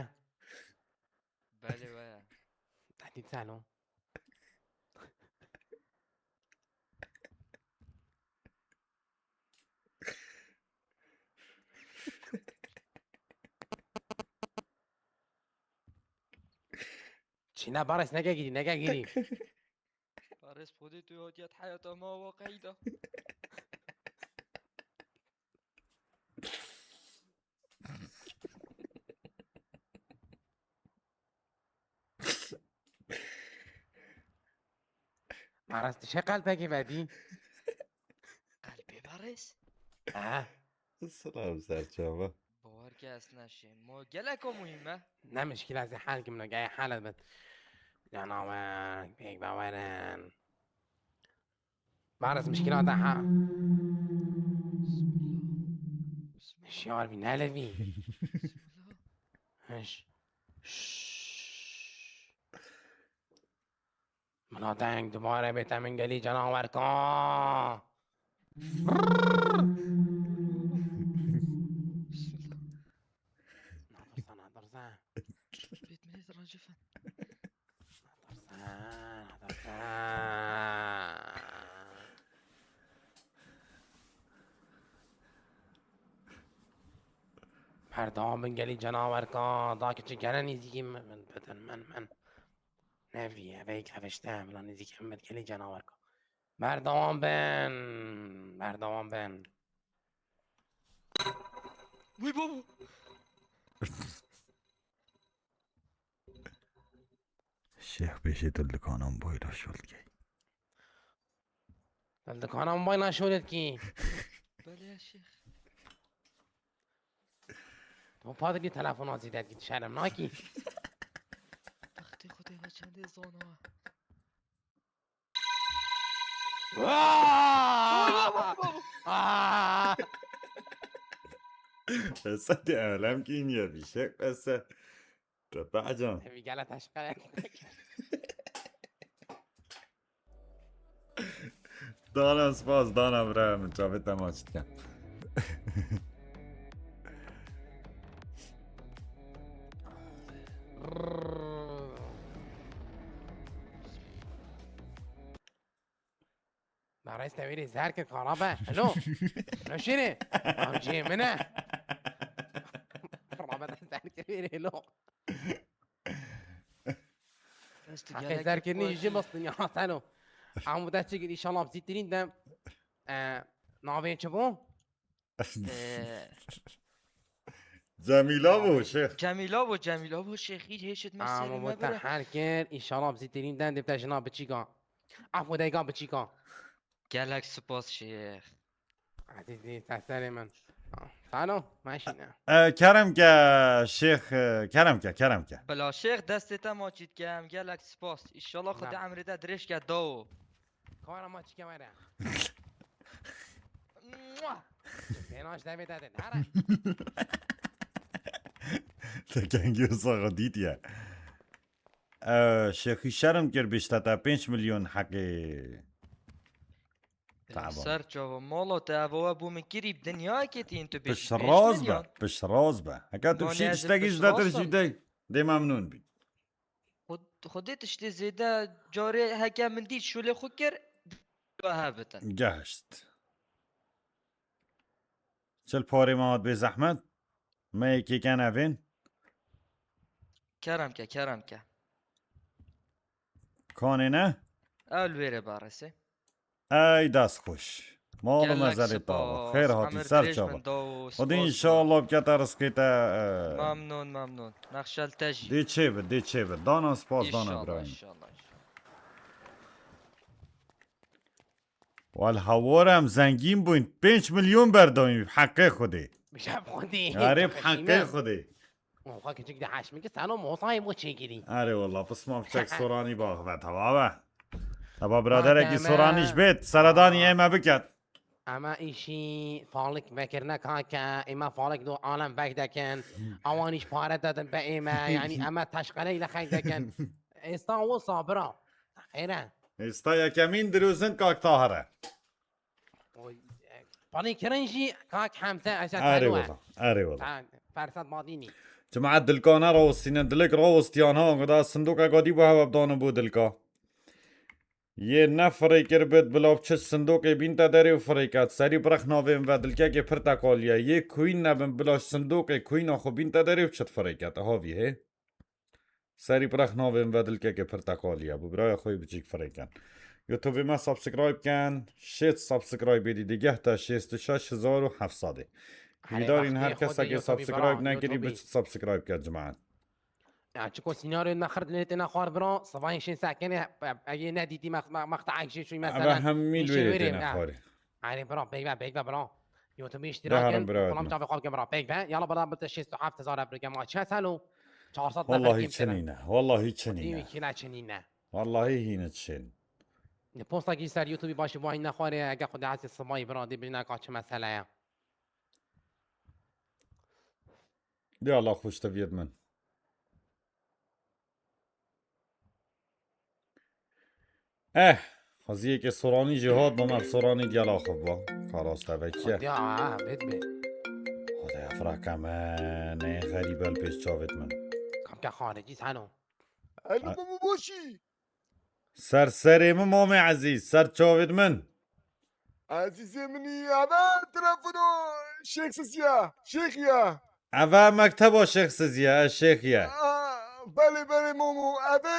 Belê waya. Tehdît selo. Çîna Barês, neke girî, neke girî. Barês Xwedê tu hatiye heyata me waqiî da. Barês, tu şe qelpekî vedî? Qelbê Barês? Ha. Silav serçava. Bawer ke ez neşêm. Ma geleko muhîm e. Ne mişkîl ez ê hel kim no gayê hel bin. Canawer, pêk bawerin. Baris mişkîla te ha. Şiyar bî, ne levî. Hiş. Şşş. Mına deng dubare bête min gelî canawer ka. Nadirse, nadirse. Bêt min êz racifin. Nadirse, nadirse. Berdewam bin gelî canawer ka. Da kiçik gene nîzîkî min, min, min, min. Nevî, eve yek hevişte, bila nêzîkî em gelî canawer ka. Berdewam bin, berdewam bin. Wî babo. Şêx pêşê tu li dikanan boyla şol dikey. Li dikanan boyla şol dikey. Belê şêx. Tu padikî telefona zî derdikî, tu şerm nakî. Textê xwe tê ve çendê zana. Esa te elem kî niye bir şey esa. Tepecan. Evi gele teşqe. Dana spas, dana bira min çavê te maç dikin. Barês te wêrê zer kir karabe. Elo. Elo şêrê. Amciyê min e. Rabe te zer kir wêrê elo. Heqê zer kirinî jî bas dinya hateno. Hemû te çi kir, înşallah bi zîtirîn de, e, navê çi bû? Ee, Cemîla bû şêx. Cemîla bû, Cemîla bû, şêxî hêşit me Ama serî bu me te bire. her kir, înşallah bi zîtirîn de dê te jina biçîka. Afo deyka biçîka. Gelek spas şêx. Ezîzî, te serê min. Sano, meşîne. E, kerem ke şêx, e, kerem ke, kerem ke. Bila şêx destê te maçî dike, em gelek spas. Înşallah Xwedê Na. Emrê te dirêj ke dawo. Kara maçîke were. Mua! Tênaş devê te de. Nere? Te kengê saxa dîtiye. E, şêxî şerm kir bişte te pênc milyon heqê. Taban. Ser çava mala te eva we bû min kirî bi dinyayekê tîn tu bêjî Pişt raz be, pişt raz be. Heke tu Ma bişî ne tiştekî pişt ji te rast tirî be. jî dey, dê memnûn bî. Xwedê tiştê zêde carê heke min dît şûlê xwe kir, we hebitin. Gehişt. Çil parê me hat bê zehmet. Me yekê ken evên. Kerem ke, kerem ke. Kanê ne? Ew li wê rê barêsê. Ey dest xweş. Mal û Gelek mezelê tava. spas. Xêr hatî Emir ser dirêj çava. bin dawo, Xwedî spas. înşallah bike te rizqê te, e, Memnun, memnun. Nexşel te jî. Dê çê bi, dê çê bi. Dana spas, dana İnşallah, Ibrahim. İnşallah, inşallah. Wal hawar em zengîn bûn. Pênc milyon berdawîn bi heqê Xwedê. Bişe bi Xwedê. Erê bi heqê Xwedê. Oha küçük de haşmiki sen o mosayê bo çekilî. Erê wala pisma biçek soranî baxve tava be. Eba biraderekî Bakeme. Soranî ji bêt seredanî ê me biket. Ama işi falik vekirine kake, ema falik do alem vek dekin. Awan iş pare dedin be ême, yani ema teşqele ile xek dekin. Esta o sabira. Xeyre. Êsta yekemîn dirozin kak Tahir e. Oy, e, panî kirin jî kak Hemse eşe Erê telo e. wala, erê wala. Ha, fersat badînî. Cemaet dilkane rawestîne, dilek rawestiyan ha, guda sindoka gadî bu heva dano bu dilka. Yê ne firê kir bit, bila çi sindokê bîn te derê û firê ket. Serî birix navê min ve dilkekê pir tekaliye. Yê queen nebin, bila sindokê queena xwe bîn te derê û çit firê ket. Havî hê. Serî birix navê min ve dilkekê pir tekaliye. Bu biraya xwe yê biçîk firê ken. YouTube me subscribe ken. Şêst subscribe êdî digeh te şêst û şeş hezar û heft sedê. Herê Hîdarîn bextê her xwe kesekê dê YouTubeî bira, subscribe nekirî YouTubeî. biçit subscribe ke cemaet. Ya çiko senaryo nexir dilê têne xwar bira, sivayên şên sekene, egê ne dîtî meq-, meq-, meqta ek jê şûy Ebe mesela. hemî Îşê lê wêrê, têne ya. xwarê. Erê bira, peyve, peyve bira. YouTube iştirak Beharım in. Bira Kolam etme. Çavê xwe bikim ra pêk be. Yala bana bite şêst û heft hezar ebrike ma çe selo. Çar sed Wallahî nefekî çinîne. Wallahî çinîne. Dîwî kî ne çinîne. Wallahî hîne çin. Ne postakî ser YouTube başî vahî nexwarê ege xwe de hesê sibayî bira dî bijne ka çi mesele ye. Ya Allah xweş teviyet min. Eh, xweziyekê soranî jî hat, bama soranî gel axif ba. Xalas te vekî ye. Ya, ha, bit bit. Xwedê efrake me, ne xerîb el pêş çavêt min. Kamke xarecî seno. Elo, Ha. Babo boşî. Ser serê min mamê ezîz, ser çavêt min. Ezîzê min î, eve telefono Şêx Siziya, Şêx ya. Eve mekteba Şêx Siziya, ez Şêx ye. Aa, belê, belê, Momo. Eve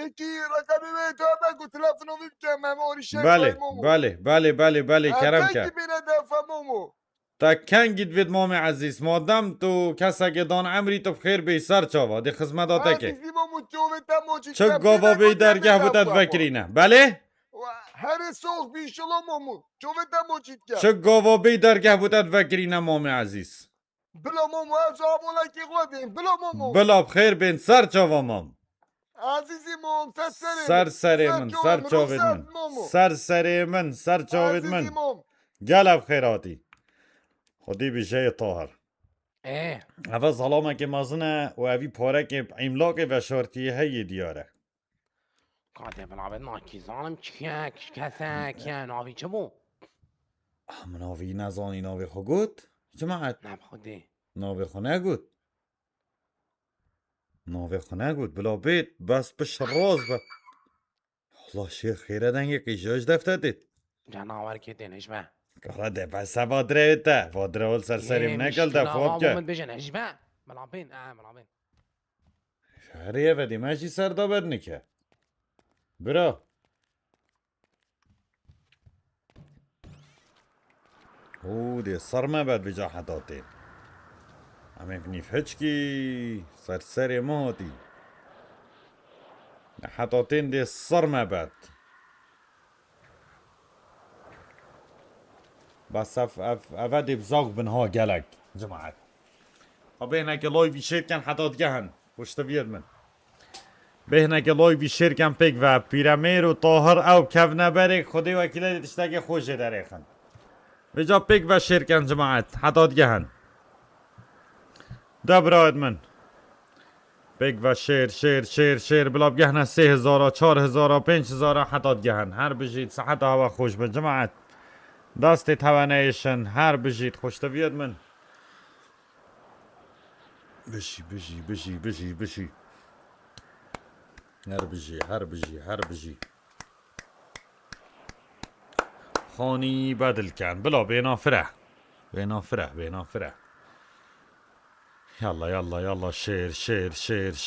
êkî reqemê wê tu eve ku telefono vî bike, me orî Şêx Belê, Momo. Belê, belê, belê, belê, kerem ke. Eve kî bîne defa Momo. Te kengî divêt mamê ezîz, madem tu kesekê dan emrî tu bi xêr bêyî ser çava, dê xizmeta te kê. Ezîzî Momo, çavê te moçî Çi ke, gava bîne bêyî dergeh bû te divekirîne. Belê? Herê sox bî şilo Momo. Çavê te moçî dike. Çi gava bêyî dergeh bû te divekirîne mamê ezîz. Bila Momo, ez abolekî xwe dîm. Bila Momo. Bila bi xêr bên ser çava mam. Ezîzî Mom, ser serê Ser min. Ser serê min, çavê ser min, çavê ruxsat min. Momo. Ser serê min, ser çavê min. Ezîzî Mom. Gel ev xêr hatî. Xwedî bi jeyê Tahir. Ê. Eve zalamekê mezin e û evî parekê îmlakê veşartiyê heye diyar e. Kadê bila bê nakî zanim çi ye, kî kesek ye, navî çi bû? Ah, min navî nezanî, navê xwe got? Cemaet. Ne bi xwedê. Navê xwe negot. Navê xwe negot. Bila bêt, bes piş roz be. Allah şêr xêre dengê qîja ji defte têt. Canawer kê têne ji me. Kara de bes heva direwê te. Va direw li ser serê min nekel de fot ke. Min bêje ne ji me. Bila bên, e, bila bên. Herê ye vedê me jî ser da ber nike. Bira. Û dê ser me bet vêca hetatê. Em ê binîv hiçkî ser serê me hatî. Hetatên dê ser me bet. Bes ev, ev, eve dê bi zax bin ha gelek, cemaet. Ha bêhneke live-î şêr ken heta digehin. Xweştiviyet min. Bêhneke live-î şêr ken pêk ve. Pîremêr û Tahir ew kevne berê, Xwedê wekîle dê tiştekê xweş jê derêxin. Vêca pêk ve şêr ken cemaet. Heta digehin. De birayet min. Pêk ve şêr, şêr, şêr, şêr. Bila bigehne sê hezara, çar hezara, pênc hezara heta digehin. Her bijît, seheta hewa xweş be, cemaet. Destê tewe neyêşin. Her bijît, xweştiviyet min. Bijî, bijî, bijî, bijî, bijî. Her bijî, her bijî, her bijî. Xanî bedil ken. Bila bêna fire. Bêna fire, bêna fire. Yalla, yalla, yalla. Şêr, şêr, şêr,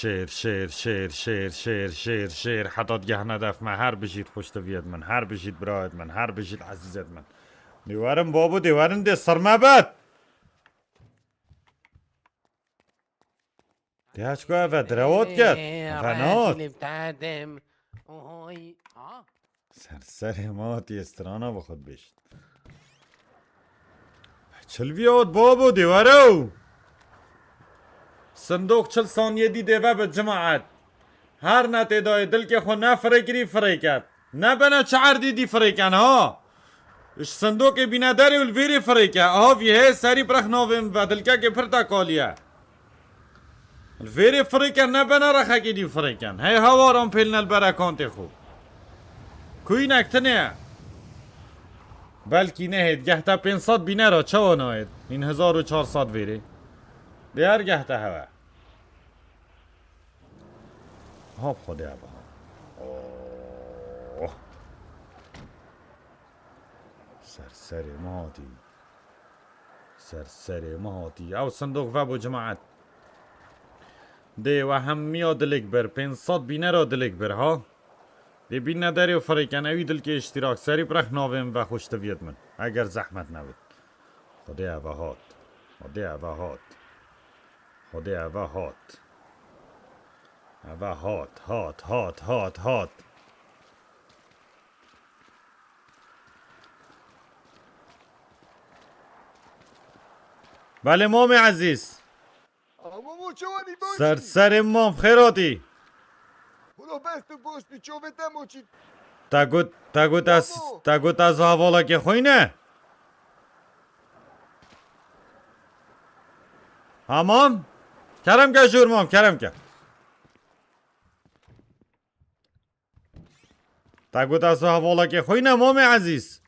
şêr. Heta digehne def me. Her bijît xweştiviyet min. Her bijît birayet min. Her bijît ezîzet min. Dê werin babo, dê werin dê ser me bet. Dê heçko eve direwot ket. Eve nat. Ser serê me hatiye strana bi xwe dibêjin. Çil viyot babo dê were. Sindoq çil saniyê dî dê ve bi cemaet. Her ne tê dayê dilkê xwe ne firê kirî firê ket. Ne bene çi erdî dî firê ken ha. Ji sindokê bîne derê û li vêrê firê ke. Aha vî hê serî bi rex navê min ve dilkekê pir tekaliye. Li vêrê firê ken ne bene rexekê dî firê ken. Hey hewaran pêline li berekantê xwe. Kuynek tine ye. Belkî nehêt gehte pênc sed bîne ra çawa nayêt? Hîn hezar û çar sed vêrê. Dê her gehte hewe. Hop xwedê eva. Oh. Ser serê me hatî. Ser serê me hatî. Ew sindoq vebû cemaet. Dê we hemiya dilik bir. Pênc sed bîne ra dilik bir ha. Dê bîne derê û firêken ewî dilkê îştîrak. Serî bi rex navê min ve xweştiviyet min. Eger zehmet nebit. Xwedê eve hat. Xwedê eve hat. Xwedê eve hat. Eve hat, hat, hat, hat, hat. Belê mamê ezîz. Aa, Momo, çawanî, baş Ser î? Serê mam, xêr hatî. Bro, bes tu baş bî, çavê te maçî. Te got, te got ez, Momo. Te got ez hevalekê xwe ne? Ha mam? Kerem ke jûr mam, kerem ke. Te got ez hevalekê xwe ne, mamê ezîz.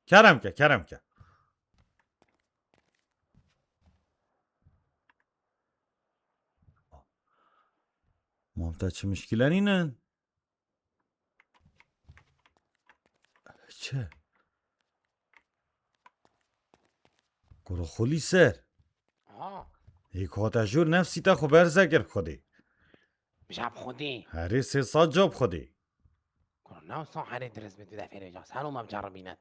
Kerem ke, kerem ke. Mam, te çi mişkîle nînin? Çi? Kuro xulî ser. Ha. Ê ku hate jûr nefsî te xwe berze kir bi Xwedê. Bijab Xwedê. Herê sê sed cab Xwedê. Kuro ne wisa herê dirist bi tu defê vêca. Selo me biceribîne.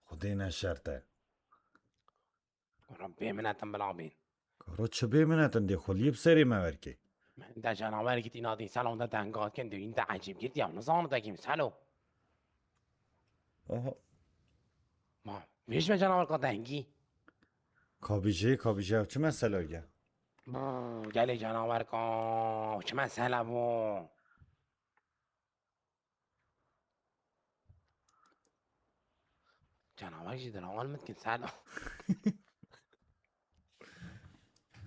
Xwedê ne şert e. Kuro bê minetin bila bîn. Kuro çi bê minetin dê xuliyê bi serê me werkê. De canawer gitî nadî selo de denga kin duyîn de ecîb girtiya. Nizano de kîm selo. Aha. Ma, vêj me canawer ka dengî. Kabîjê, kabîjê ew çi mesele ye? Brr, gelê canawer ka, çi mesele bû? Canawer jî dilawal min dikin selo.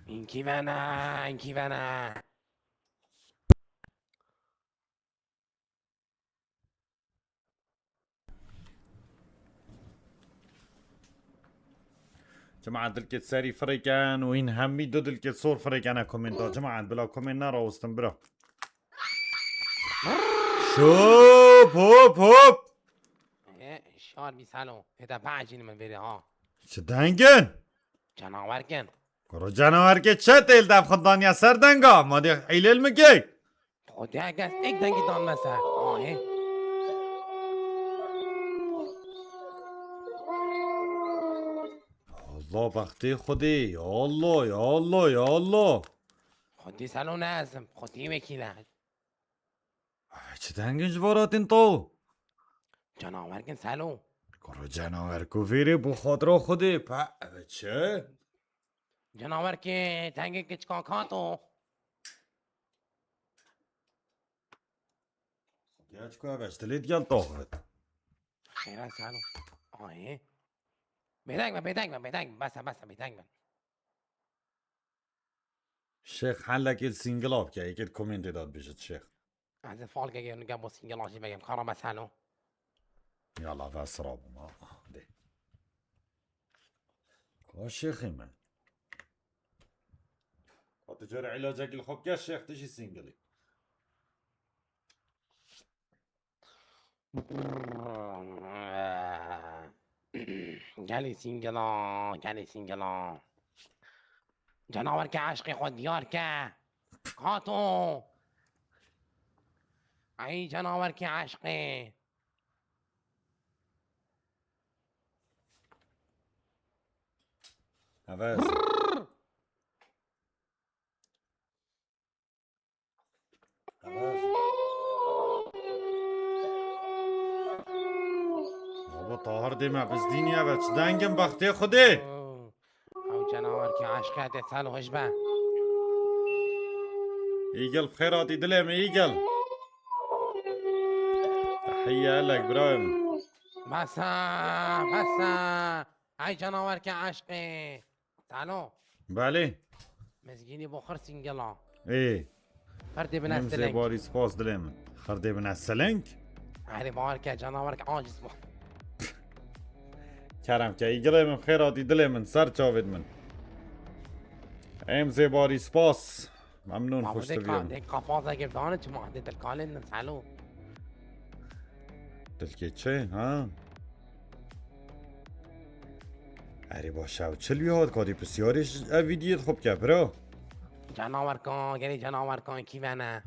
Înkî vene, înkî vene. Cemaat dilkê serî firêken û hîn hemî du dilkê sor firêkene komenta. Cemaat bila komên nerawestin bira. Şop, hop, hop. E, şar bî selo. Hêde beecîn min vêrê ha. Çi dengin? Canawer kin. Kuro canawer ke çe têl dev xwe daniya ser denga. Ma dê eylêl mi kek. Xwedê kes êk dengî dan me ser. Ahê. Allah bextê Xwedê. Ya Allah, ya Allah, ya Allah. Xwedê selo ne ezim. Xwedê wekîle. Ev çi dengin ji varatin to? Canawer kin selo. Kuro canawer ku vêrê bu xatra Xwedê. Pe, ev çi? Canawer ki tengê kiçka kato. Geç ku ev dilê diyan toxit. Xêra salo. Ayê. Bêdeng be, bêdeng be, bêdeng be. Bese, bese, bêdeng be. Şêx, helekê li singila bike, yekê di komêntê de dibêjit şêx. Ez ê falkekê nige bo singila jî vegem, kara me salo. Yala, ve sira bûma. Dê. Ka şêxê me. Ka tu cara ilacekî li xwe bike şêx, tu jî singilî. Gelê singila, gelê singila. Canawer ke eşqê xwe diyar ke. Hato. Ey canawer ke eşqê. Evez. Baba Tahir dê me bizdîniye ve çi dengin bextê Xwedê. Ew canawer ki eşqe dê sel hoj be. Îgil bi xêr hatî dilê min Îgil. Tehiye elek birayê min. Bese, bese. Ey canawer ki eşqê. Salo. Belê. Mizgînî bo xir singela. Ê. Xir dê bine Em siling. Zêbarî spas dilê min. Xir dê bine siling. Erê bawer ke canawer ke aciz bo. Kerem ke, îgilê min, xêr hatî dilê min, ser çavêt min. Em zêbarî spas. Memnûn, xweş tu bîyim. Dek qafazeke dane çima dê dilkalên min salo. Dilkê çi, ha? Erê baş ew çil wî hat, kadî pisyarê ji ev vîdiyê xwe bike, bira. Canawer ka, gelê canawer ka, kî vene?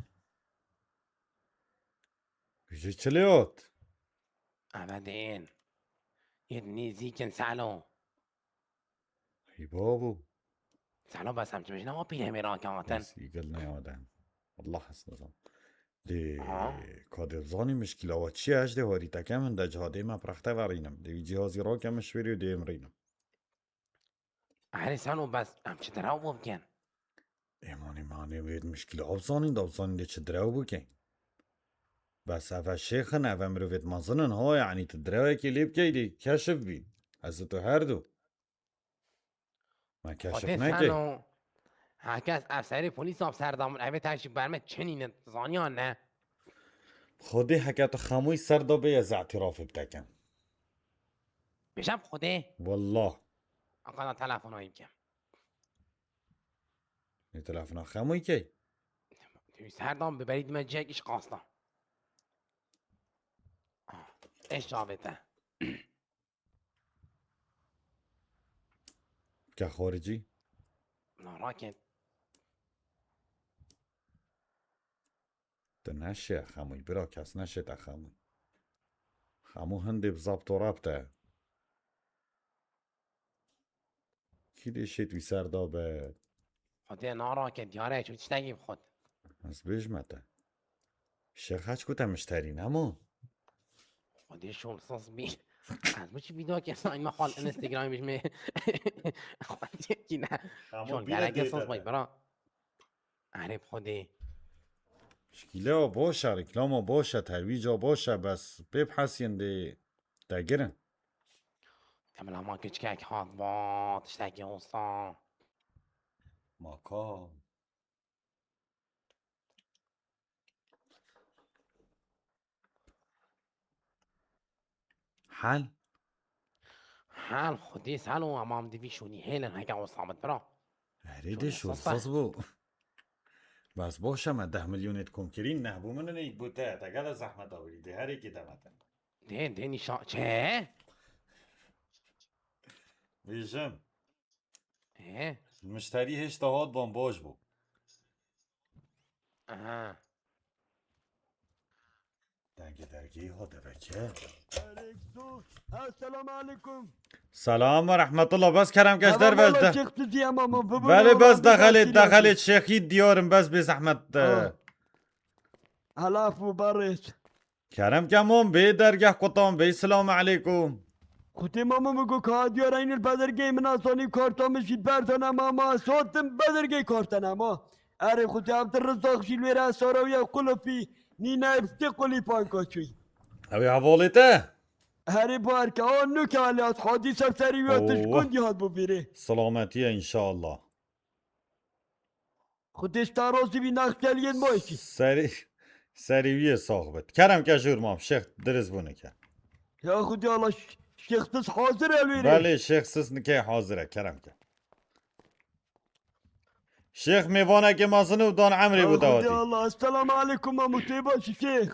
Ji çilê hat? Eve dên. Yê nêzîkin salo. Hî babo. Salo bes em çi bijne wa pîl hemê rake hatin. Bes îgil neyadem. Allah ez nizam. Lê Aha. Ka dê bizanî mişkîla we çi ye, ez dê harîteke min de cihadê me prex te verînim. Dê wî cihazî rakem min ji wêrê û dê em rînim. Erê Selo, bes em çi direw bo bikin? Ê manê manê wê mişkîla bizanîn da bizanîn dê çi direw bikin. Bes eve şêx in, eve mirovêt mezin in ha, yanî tu direwekê lê bikey dê keşif bîn. Ez û tu her du. Me keşif Xwedê nekê. Selo, heke ez efserê polîsa bi ser de min, evê te jî ber me çinîne, zaniya ne? Xwedê heke tu xemûyî ser de bê ez îtirafê bi te kem. Bêje bi Xwedê? Wallah. Anqala telefonayî bikim. Nê telefona xemûyî key? Tu ser de bi berî dime cihek îş qasta. Ah, eş çavê te. Ke xoricî? Na raket. Tu neşê xemûy, bira kes neşê te xemûy. Xemû hindê bi zapt û rapt e. Kî dê şêt wî ser da be? Xwedê na raket, diyare çû tiştekî bi xwe. Ez bêjme te. Şêx heç ku te mişterî nema. Xwedê şolsaz bî. Ez biçî vîdeo kesayî me xal Instagram bijmê. Xwedê kî ne. Hemû Şol bîne gereke dê saz te bay de. Bira. Erê bi Xwedê. Şkîleya boş e, reklama boş e, terwîca boş e, bes pê bihesiyên dê te girin. Te bila ma kiçkek hat ba, tiştekî hosta. Maka. Hel? Hel, Xwedê Selo, em am divî şûnî hêlin, heke o sabit bira. Erê de şûn şûn sas e. Sas bû. Bes boş e, me deh milyonê dikom kirîn, neh bû min ê bû te, te gele zehmet awirî, dê herêkê demete. Dê, dê nîşa-, çe? Vêjim. Ê? Mişterî hêşta hat ban boş bû. Aha. Dengê dergehî ha deveke. Esselamu aleyküm. Selam ve rahmetullah. Bes kerem keş der bez de. Belê bez dexelê, dexelê şêxî diyarim bez bê zehmet de. Ha. Helaf û barêt. Kerem ke mom bê dergeh qutan bê, selamu aleykum. Xutê mamo min got ka diyara înil bezirgê min a zanî karta min jî berdana mama sotim bezirgê kartana ma. Erê xutê Abdurrizaq jî lê re sarawiya qulupî nîne piştê qulîpan koçûy. Ew ê hevalê te? Herê barke a nuke aliyat hadî ser serî wî tu ji Oo. Gundî hat bû bîrê. Selametiye inşallah. Xwedê ji te razî bî, nexşeliyên ma jî. Serî, serî wî yê sax bit. Kerem ke jûr mam, şêx diriz bû nike. Ya Xwedê Allah, ş-, şêx siz hazir e wê rê? Belê, şêx siz nike hazir e, kerem ke. Şêx mêvanekê mezin û dan emrê Ya bû Xwedê dawatî. Allah, esselamu aleykum, mamu, tê baş şêx.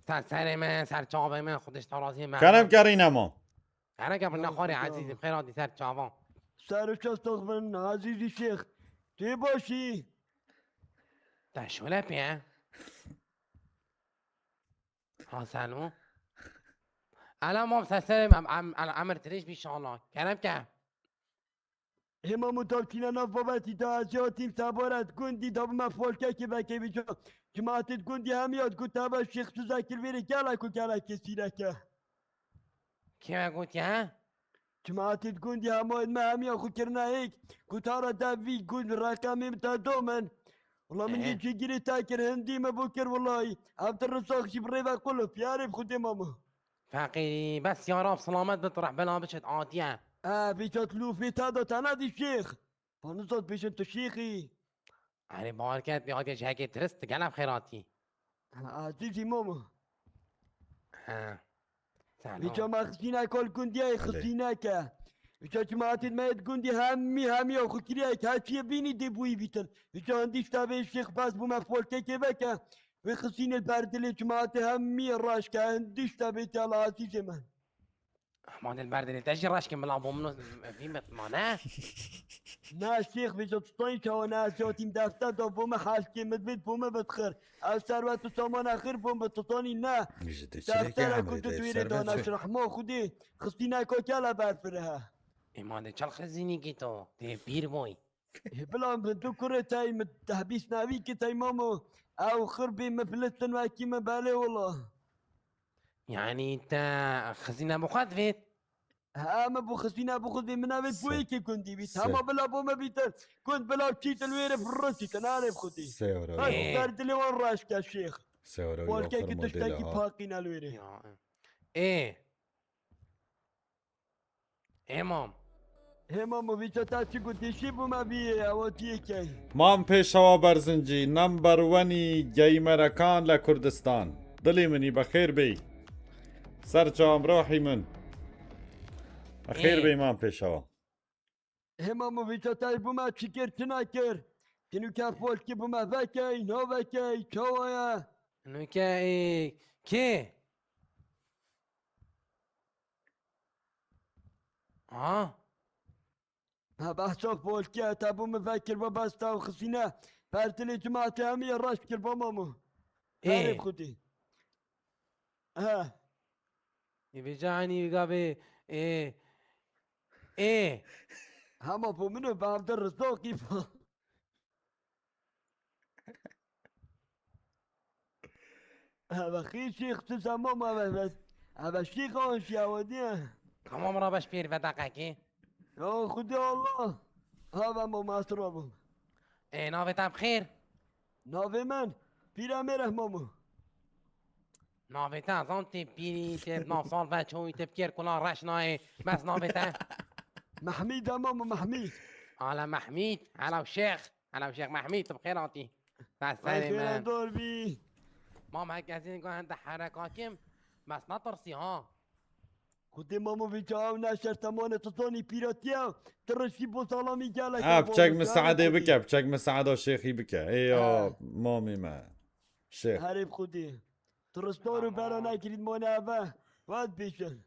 Ser serê me, ser çavê me, Xwedê ji te razî me. Kerem ke rîne mam. Kerem ke bi nexwarê ezîzî, bi xêr hatî ser çavan. Ser û çav sax bin, ezîzî şêx. Tu yê baş î? Te şole pê ye? Ha, sen o? Ela mam, ser serê me, em, em, em, emir dirêj bî inşallah. Kerem ke. Hêma mutavkîna nav babetî de ez hatîm seboret gundî da bime polkekê vekê vîca. Cimatê gundî hemiya digot te be şêx tu zekil vêrê gelek û gelekê sîreke. Kê me gotiye? Cimatê gundî hema me hemiya xwe kirine hêk. Gotara de vî gund reqemê min te do min. Wela min Ee? Yê cigirê te kir hindî me bû kir wela. Ev di rizaq jî bi rê ve qulip. Yarê bi xudê mamo. Feqîrî, bes ya Rab selamet bit, rehbela biçit, atiye. E, vêca lûfê te de te nedî şêx. Panizot bêjin tu şêxî. Erê, bawer ket, vê hatiye ji hekê tirist, tu gelek xêratî. Ha, ezîzî momo. Ha. Vêca me xizîneka li gundiyê Belê. Xizîneke. Vêca cimatê me yê di gundî hemî, hemî ya xwe kiriye, keçiyê bînî dê bûyî bîtin. Vêca hindî ji te bê şêx bes bû me polkekê veke. Wê xizînê li ber dilê cimatê hemî reş ke, hindî ji te bê tela ezîzê me. Aman li ber dilê te jî reş ke, mila bo min vî mit ma ne? Ne şêx, vêca tu zanî çawa ne, ez hatîm defter da bo min helkê min divêt bo min bidxir. Ev serwet û saman exir bo min tu zanî ne. Ji te çi leke Deftere ku emrê tu te divêrê servet dana ji. Rehma Xwedê, xistîneka kele ber pir he. Ê ma de çal xizînî kî to, tê pîr boy. Hê bila min tu kurê tey min tehbîs navî ki tey mamo. Ew xirbî min filistin wekî min belê wila. Yanî te xizîne bi xwe divêt? He, min bo xizîne bi xwe divêt, min navêt bo Se- yekê gundî bît. Se- Hema bila bo me bîtin. Gund bila çîtin wêrê firro çîtin, erê bi xwe dî. Sewra Bes Ê. Ser dilê wan reş ke şêx. Sewra Polkekî tiştekî paqîne li wêrê. Ya. Ê. Ê mam. Hê mamo, vî çeta çi gotî, şî bû me bîyê, ewa tu yekey. Mam Pêşewa Berzincî, number oneî gamerekan le Kurdistan. Dilî min î, bexêr bêy. Ser çawa, rohî min. Bexêr Ê. Bêy Mam Pêşewa. Hê mamo, vî çetayî bû me çi kir, çi nekir? Ti nûke polkî bû me vekey, navekey, çawa ye? Nûke, ê, kê? Ha? Ha, behsa polkî ye, te bû min vekir, we bes te xizîne. Pertilê cimatê hemî reş kir, ba mamo. Ê. Herê bi xwedî. He. Ê vêca enî gavê, ê, ê. Hema bo min û bi Evdir Rizokî bo. Eve xî şîx tu zemam eve, eve, eve şîx an şi ewe diye. Tamam, rabeş pêr ve deqekê. Ya Xwedê Allah. Eve mo masra bû. Ê, navê te bi xêr? Navê min Pîremê Rehman bû. Navê te, zan tê pîrî, tê nav sal ve çoyî, tê bi kêr kula reş nayê. Bes navê te? Mehmîd e mamo, Mehmîd. Ala Mehmîd, ala Şêx. Hello Şêx Mehmîd, tu bi xêr hatî. Te Ay serê xêra min. Dor bî. Mam hek ez ê guhen de hereka kim. Bes netirsî ha. Xwedê mamo vê ca ew ne şer temane tu zanî pîratiya. Tirişî bo salamî gelek. Ha, bçek misaedê bike, bçek misaeda şêxî bike. Ê ya Ha. Mamî me. Şêx. Herê bi xwedê. Tiristor û bera nekirît mane eve. Wet bêşin.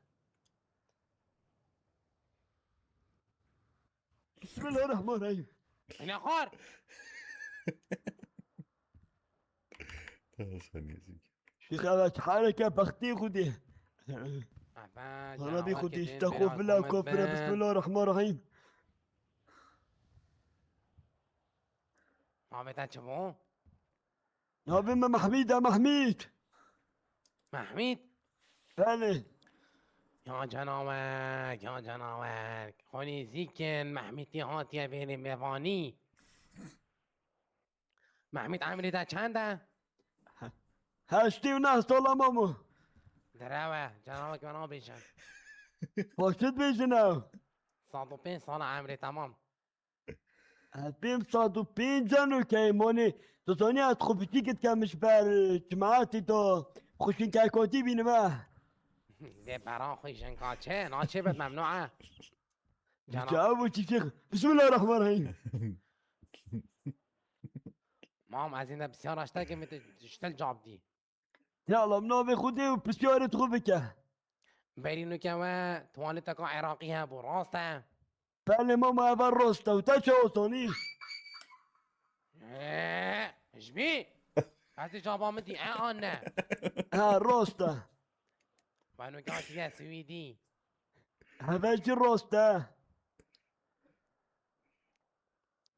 Bismillahirrahmanirrahîm. Ine xwar. Şêx eve çi hereke bextê xwedê. Eve Hana bî xwedê işte xwe bila kofire. Bismillahirrahmanirrahîm. Navê te çi bû? Navê min Mehmîd e, Mehmîd. Mehmîd? Belê. Ya cenawek, ya cenawek. Xwe nêzîk in, Mehmîdî hatiye vêrê mêvanî. Mehmîd, emrê te çend e? He-, heştê û neh sala mamo. Direw e, cenawek me nabêjin. Xweşit bêjin ew. Sed û pênc sala emrê, temam. Ez pênc sed û pênc cano keymonê. Tu zanî ez xwe piçîk dikemiş ber, e, cemaetê to. Xwe şinkekotî bînime. Dê beran xwe jinka çê, naçê bit memnû e. Cana. Çav û çiçek. Bismillahirrahmanirrahîm. Mam, ez ê ne pisyar raşte ke min te ştel cab dî. Ya Allah, navê Xwedê û pisyarê xwe bike. Berî nuke we tuwaleteka Iraqî hebû, rast e? Belê mama, eve rast e. Û te çawa zanî? Ee, ji bî? Ez ê caba min dî, e an ne? Ha, rast e. Ve nuke hatiye Swîdî. Heve jî rast e.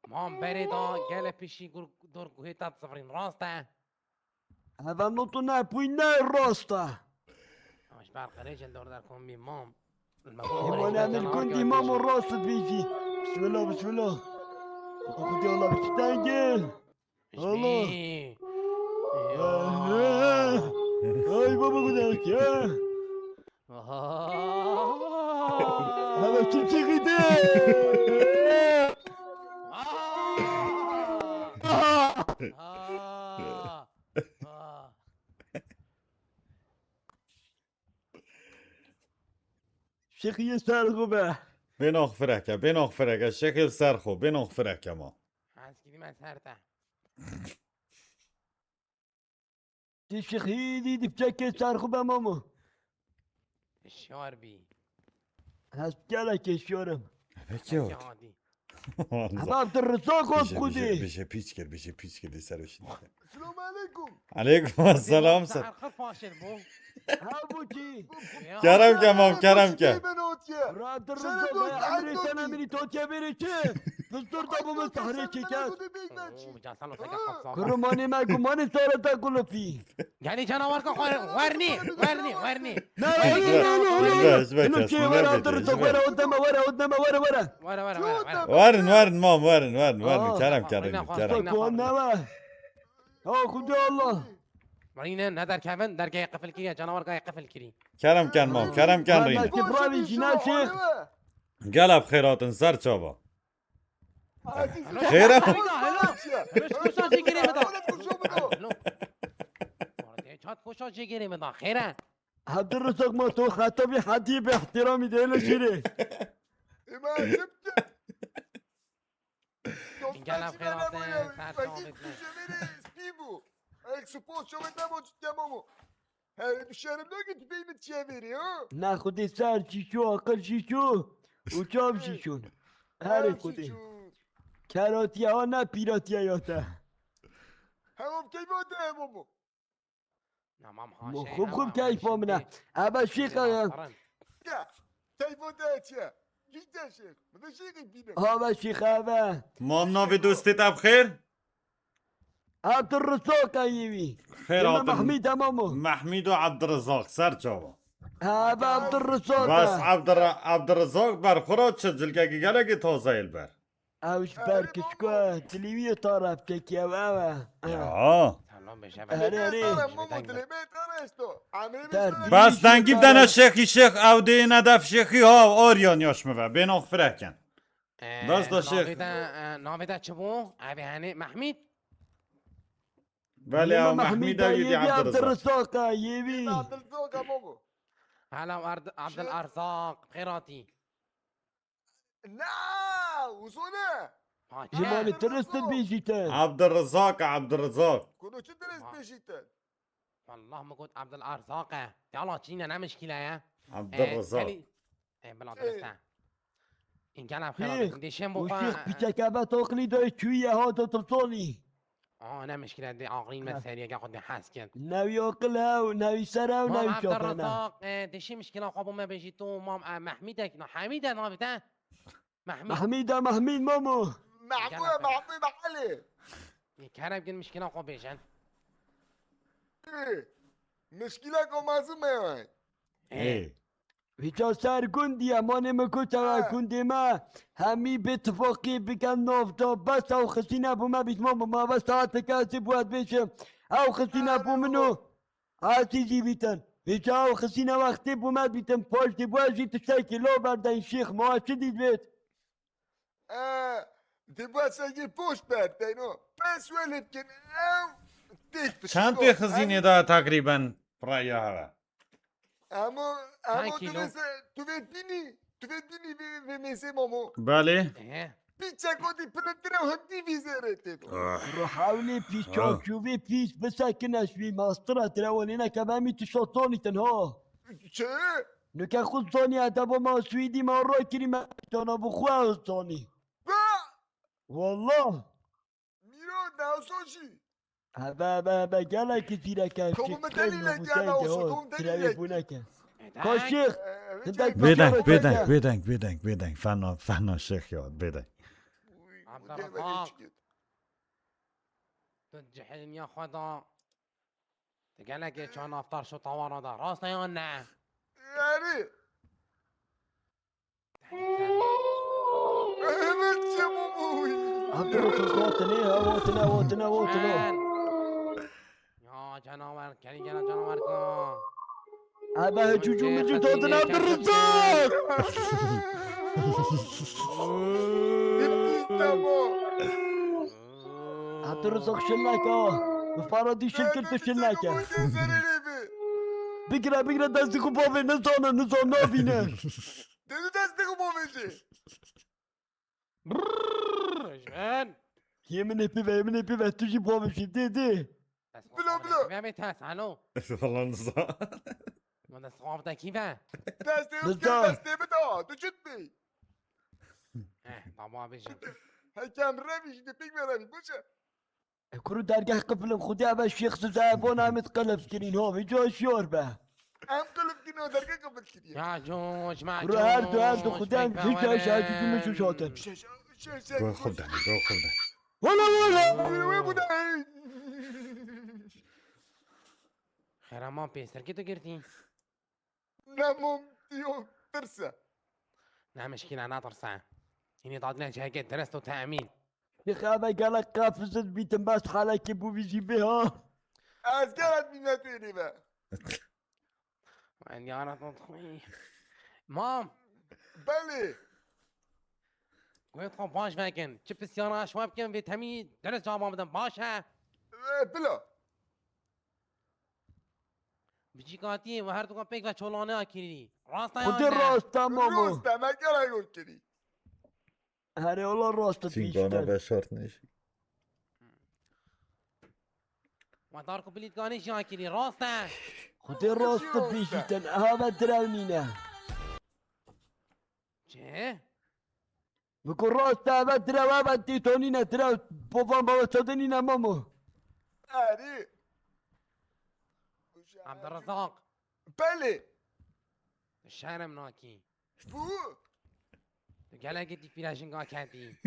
Mam berê da gele pişî gur-, dor guhê te dizifrîn, rast e? Heve notu ne pûy ne rast e. Ama ji ber qirêj li dor derkom bî mam. Îmane min gundî mam û rast dibêjî. Bismillah, bismillah. Xwedê Allah bi tengê. Allah. Ay baba, bu ne ya? Aha. Hava kim çekildi? Aha. Aha. Şêxî ser xwe be. Bênox fireke, bênox fireke, şêxî ser xwe, bênox fireke ma. Ez kîdî me ser te. Ti şixîdî dipçekê ser xwe be mamo. Hişyar bî. Ez gelekê hişyar im. Eve kewt. Hadi. Hema tu Rıza got Bije, bije, xwedê. Bije pîç kir, bije pîç kir, di ser o şimdi. Selamun aleyküm. Aleyküm selam sen. Erxir paşêr bû. Ha, bu çi? Kerem ke mam, kerem ke. Ra tu Rıza, emrê sen emrî totiye bêrê çi? Pistir de bû min sehrê çêker. Oo, can salo seke qap sağ. Kurmanê me gumanê sare te kulifî. Gelî canavar ka xwe wernî, wernî, wernî. Ne, ne, ne, ne, ne, ne, ne. Bilmez, bilmez, Ino çê bilmez, were, bilmez, adir bilmez. Tok were, odeme were, odeme were, were. Were, were, were, were. Werin, werin, mam, werin, werin, werin. Aa. Kerem, kerem, Oyna, kerem. Tok ne we. Ha, Xwedê Allah. Rîne ne derkevin, dergehê qifil kiriye, canavar gayê qifil kirî. Kerem ken mam, kerem ken Were, rîne. ne ki bravî jî ne şêx. Gel ev xêratin ser çava. Xêre. Koşa cigirê mi da? Alo. Çat koşa cigirê mi da? Xêre. Abdurrazak ma to xeta bi hadî bi ihtiramî de hele jîrê. Gel ev xêratin ser çava. Spî bû. Ek spor çavet ne bû çitkemo mu. Her bir şerim ne ki tüpeyi mi çeviri ha? Ne xudê ser jî çû, aqil jî çû. Û çav jî çûn. Herê xudê. Keratiye ha ne pîratiye ya te. Hemam keyfa te hemam mu. Tamam ha Mo şey. xub xub keyfa min e. Ebe şîxa ya. Ya. Keyfa te çi? Gîte şey. Bu da şey ki bîne. Ha be şîxa be. Mam navê dostê te bi xêr? Abdurrazak e yê wî. Xêr Deme hatin. Mehmîd e mamo. Mehmîd û Abdurrazak ser çava. Ha be Abdurrazak Bes e. Abdurra- Abdurrazak ber xwe re çi cilkekî gelekî taze yê li ber. Ew ji ber kişko e. Dilî wî ye taraf çekî ew ew e. Ya. Tamam beşe Herê, herê. Tara mamu dilê me tara esto. Amrê Der me bir- Bas dengî bidene şêxî şêx ew dê nedef şêxî ha aryan yaş mi ve bênox firehken. Bas da şêx. Navê de çi bû? Ev hani Mehmîd. Belê ew Mehmîd ew yê Abdurrazak. Abdurrazak e yê wî. Abdurrazak mamu. Hala Abdul Arzak xêratî. Na, uzone. Ha Ji malê tirist bêjî te. Abdurrazak, Abdurrazak. Kuno çi tirist bêjî te? Wallah min got Abdul Arzak e. Yala çîne ne mişkîle ye. Abdurrazak. E bila dirist e. Îngel ev xêratî dişên bo Û xwe. şêx piçeke be toqlî doyê çûye ha do tirtonî. Aa ne mişkîle dê aqlîn me seriyeke xwe dê hez kir. Newî aqil ew, newî ser ew, Mam newî çape ne. Abdurrazak, e, dişî mişkîla xwe bo me bêjî tu mam e, Mehmîdek na Hemîde navê te. Mehmîd. Mehmîd e, Mehmîd Mamo. Mahmûd, Mahmûd Elî. Kerem gin mişkîla xwe bêjin. Ê, mişkîla xwe mazim me. Ê. Vîca ser gundî ye, manê min got ew e gundê me. Hemî bi tifaqî bikin navca bes ew xizîne bo me bît Mamo, ma bes saeteke ez ê bo ez bêjim. Ew xizîne bo min û Azîzî bîtin. Vêca ew xizîne wextê bo me bîtin, paştê bo ez jî tiştekî lo berdeyn şêx, ma ez çi dît bêt? E, dê bo ez sengê poş berdeyn o. Pes welê bikin, ew têk bişin. Çend tê xizînê da teqrîben reya heve? Emo, emo tu vê, tu vê bînî, tu vê bînî vê, vê mêzê Mamo. Belê. Ehe. Pîçeko dî pilintir e, hindî vî zêrê tê do. Ruhawlê pîs çaçûvê pîs bisekin ez wî mastira tire welê neke bemî tu şotonîtin ha. Çi? Nuke xwe zanî edeba ma Swîdî ma rakirî me cana bi xwe ew zanî. Ba! Wallah. Mîro, dewsa jî. Hebe hebe hebe gelekî zîreke Komum delîle gel olsun, komum delîle. Bûneke. Koşîx. Ee, Hindek Bêdeng, bêdeng, bêdeng, bêdeng, bêdeng, bêdeng. Fehna, fehna şêx ya, bêdeng. Abdurrazak. Tu cihiliniya xwe da. Tu gelekê çanaftar şo tawara da. Rast e yan ne? Yani. Evet, çabuk. Abdurrazak hatine, hatine, hatine, hatine. Ya canavar, gelin gel canavar ka. Ebe hecû cû micû tadin Abdurrazak. Bitti tamam. Abdurrazak şilleke. Bi paradî şil kir tu şilleke. Bigire bigire destê xwe bavê nizane nizan nabîne. Dedi destê xwe bavê jî. Brrrr, jin. Yê min ê pê ve, yê min ê pê ve, tu jî bavê jî dê dê. Bilo, bilo. Ve mi ters, alo. Falan zan. Ma dest xwe avde kî ve? Destê xwe Nizan. destê min da, tu çi dibî? Eh, baba bêjim. Hekem revî jî dipik ve revî, boşe. E, kuru dergeh qifilin xudî eve şêx size evon em qilif kirîn ho, vî coşiyor be. Em qilif kirîn o dergeh qifil kirî. Ya coş, ma Kuru her du, her du xudî em vî coş, her du cumê coş hatin. Go xwe bide, go xwe bide. Wala, wala. Wê, wê bide. Xêra, ma pêstirkê tu girtî? Ne mum, diyo, tirse. Ne mişkîle, netirse. Hînî dadine cihekê dirist û temîn. Şêx, eve gelek qefizit bîtin, bes halekê bû vî jî bê ha. Ez gelek minnetê nîve. Wen yara to xwî. Mam. Belê. Guhê xwe baş vekin. Çi pisyara şwe bikin, vê temî dirist cevaba bidin. Baş e. E, bila. Biçîkatiyê we her dukan pêk ve çolane ya kirî. Rast e ya ne? Xwedê rast e, mamo. Rast e, me kera got kirî. Herê ola rast e. Çinkana veşartnêş. Ma dar ku bilîtkanî jî akirî, rast e? Xwedê rast e, bêjî te, eha me direw nîne. Çi? Min ku rast e, eve direw, eve tîtonîne direw, povan baba çadenîne mamo. Erî. Abdurrazak. Belê. Şerm nakî. Bu? Tu gelekî dîfîra jinga ketî.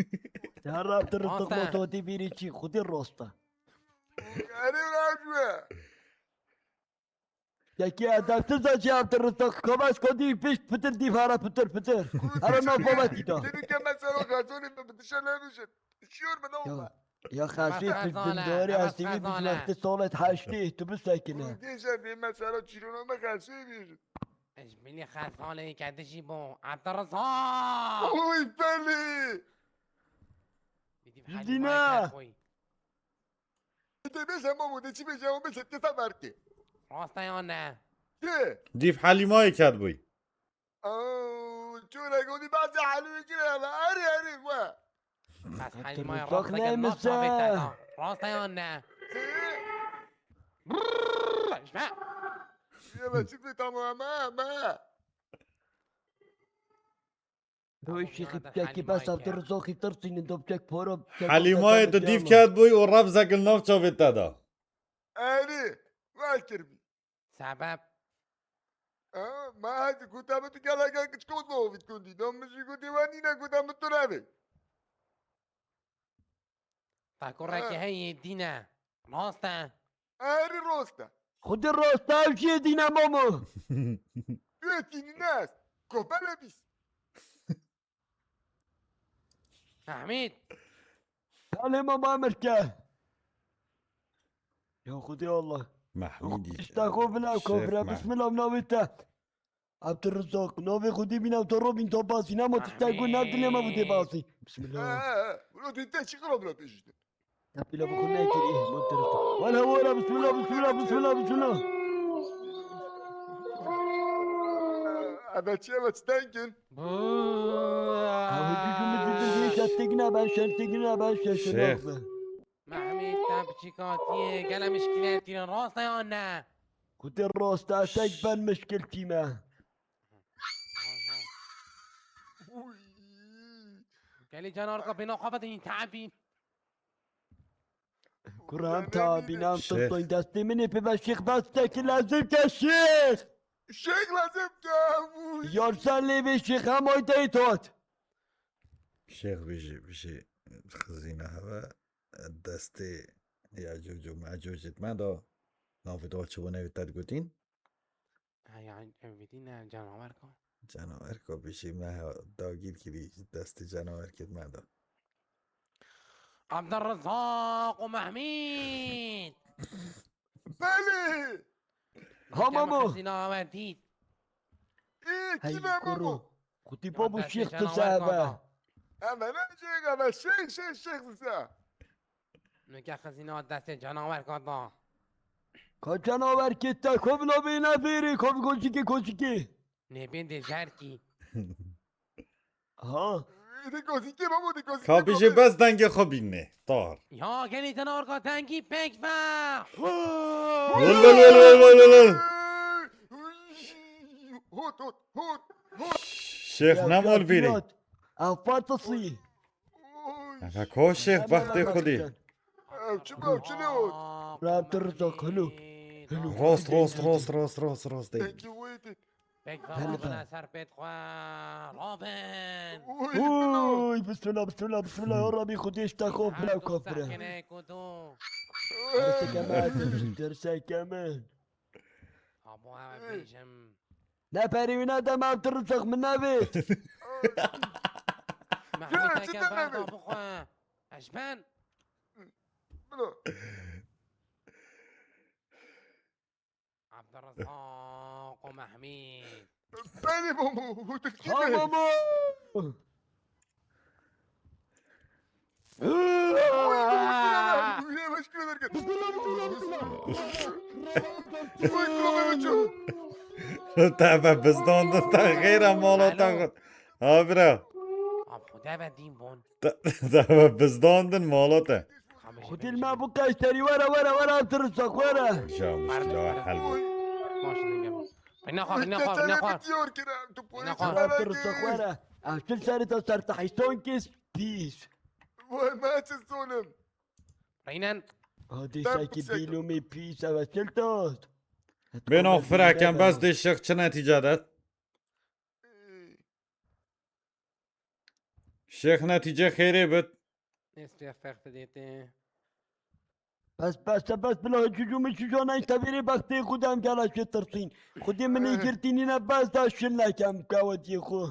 Te her raftir rast e. Rast e. Totî bîrî çî, xwedî rast e. Erê rajwe. Yekî edepsiz de cevap de rızık. Kavaş kodi piş pitir dîf hara pitir pitir. Hara nav baba tîta. Demin ke mesela gazonê bi bitişe ne bişin. Üşüyor mu ne oldu? Ya xersê tu dindorê ez dîvî bîst solet heştê, tu bisekine. Gêje dê mesela çîrona me xersê bêjin. Ez bilî xersalê ke dijî bo Ebdirrizaq. Oy belî. Ji dîna. Te bêje mamo, te çi bêje, o bêje te sefer ki. Rast e ya ne? Çi? Dîv Helîmayê ket bûy. Aw, çora gotî bazı halî kire ama, erê, erê, we. Bes Helîmayê rast dike, neymiş nat çavê te da. Rast e ya ne? Brrr, işte. Ya be, çıktı tamam, ama, ama. Doy şîxî bikekî bes ev tu rizokî tirsînin do bikek poro. Helîmayê tu dîv ket bûy û revzek li nav çavê te da. Erê, wer kirbî. Sebep? Ha, ma hadi gota min tu gelek kiçik û zovît kundî. Dom min jî gotê we nîne, gota min tu revê. Te kurekî heye dîne. Rast e? Erê rast e. Xwedê rast e, ev jî yê dîne mamo. Tu yê dînî ne ez. Kobele bîs. Mehmîd. Talê mama emir ke. Ya Xwedê Allah. Mehmîdî. İşte xwe bila kofre. Bismillah navê te. Abdurrizak, navê Xwedê bîne ew to robîn to basî, nema tiştek got, ne dilê me bû dê basî. Bismillah. He, he, he. Ulan dî te çi qira bila pêşî te? Tepîla bi xwe nekirî, ma te rista. Wala, wala, bismillah, bismillah, bismillah, bismillah. Eve çi, eve çi tenkin? Abi, cücü mü cücü, şentegine ben, şentegine ben, şentegine. Mehmîd, te biçîkatiyê, gele mişkîletî ne, rast e ya ne? Ku tê rast e, tek ben mişkiltî me. Gelî canawarka bêna xwe vedin tabî. Kuram tabî nam tiştoyn destê min ê pê ve şêx bes tekî lezim ke şêx. Şêx lezim ke. Yar ser lê vê şêx hem oy deyt hot. Şêx bijî, bijî xizîne heve. Destê Yecûc û Mecûcê me da. Navê da çi bû navê te digotîn? Ha, ya, ev bidî ne, canawerka. Canawerka bijî me dagîr kirî, destê canawerkê me da. Abdurrizaq û Mehmîd! Belê! Ha, mamo. Xizîna we dît. Ê, hey, kî be kuro, mamo? Xwedî babo şêx tu sebe. Eve ne şêx, eve şêx, şêx, şêx tu se. Nûke xizîna destê canawerka da. Ka canawerkê te, ka bila bêne vêrê, ka bi koçikê, koçikê. Nêbên dê jerkî. Ha. Dê kozîkê babo, dê kozîkê. Ka bijê bes dengê xwe bînê. Tar. Ya gelî canawerka dengî pêk ve. Lol, lol, lol, lol, lol, lol. Hot, hot, hot, hot. Şêx ne mal vîrî. Ev partasî. Efe ko şêx bextê xwedî. Ev çi be, ev çi ne hot? Raptor zok, hulu. Hulu. Rost, rost, rost, rost, rost, rost. Thank you, wait it. Pek Hadi falan be. Buna ser pet xwe. Robin. Uy, Uy, bismillah, bismillah, bismillah, ya Rabbi, Xwedê ji te xwe Her bila du kafir e. Sekine ku tu. Tirseke me, tirs-, tirseke me. Abo ev bêjim. Ne perî wî ne dem ev tirsak min nebêt. Mehmûdeke berda bixwe. Ez ben. Bilo. Abdurrazak û Mehmî. Benim o mu? Bu Türkiye. Tamam o. Te ve bizdandin te xêra mala te xwe. Ha bira. Ab xude ve dîn bon. Te, te ve bizdandin mala te. Xudî me bu kaşterî were, were, were, em tirsak were. Ja muşkila hel bû. Baş ne gel. Bine xwe, bine xwe, bine xwe. Bine xwe. Em tirsak were. Em çil serî te ser te heyson kis pîs. Vay me çi zolim. Reynen. Hadi sanki bilumi pîs eve çil tot. Bêno fireken bes dê şex çi netîce det. Şêx netîce xêrê bit. Nêz pê fex didêtê. Bes, bes, bes, bila cûcû min cûcû neyte vêrê bextê xwe dem gela çê tirsîn. Xwedê min ê girtî nîne bes da şil nekem kewetiyê xwe.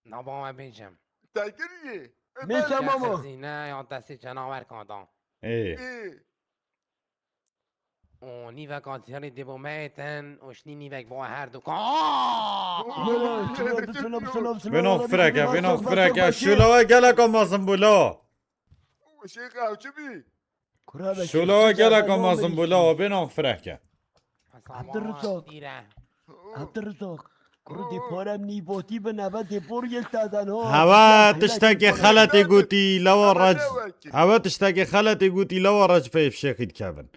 Naba we bêjim. Te kiriye. Mêşe mamo. Xizîne ya destê cenawer kada. Ê. Ê. O nîvek azîrî dê bo me êtin, o şinî nîvek bo her du ka. Bêno fireke, bêno fireke. Şulawa geleka mezin bû la. Şêx ew çi bî? Şulawa geleka mezin bû la, bêno fireke. Abdurrazak. Abdurrazak. Kurdî porem nîbotî bin eve dê bor yek tadan ho. Hewe tiştekê xeletê gotî lewa rec. Hewe tiştekê xeletê gotî lewa rec peyv şêxî dikevin.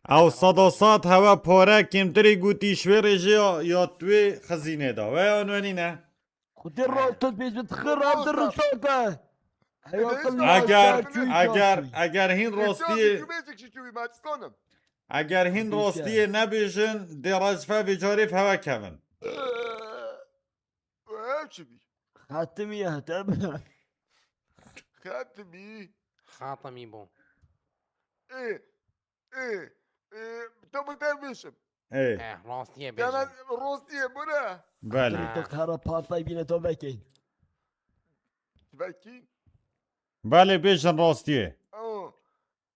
Ew seda sed hewe pore kêmtirê gotî şwê rêjê ya, ya twê xizînê da. Ve ya nwenî ne? Xwedê rast tu bêjin xir Abdurrazak e. Eger, eger, eger hîn rastiyê Eger hîn rastiyê nebêjin, dê recife vê carê hewe kevin. Ew çi bî? Xatimî ya, te bi. Xatimî. Xatimî bû. Ê, ê, ê, te bi te bêjim. Ê. Eh, rastiyê bêjin. Rastiyê bû ne? Belê. Tu kara patay bîne to vekî. Vekî? Belê bêjin rastiyê.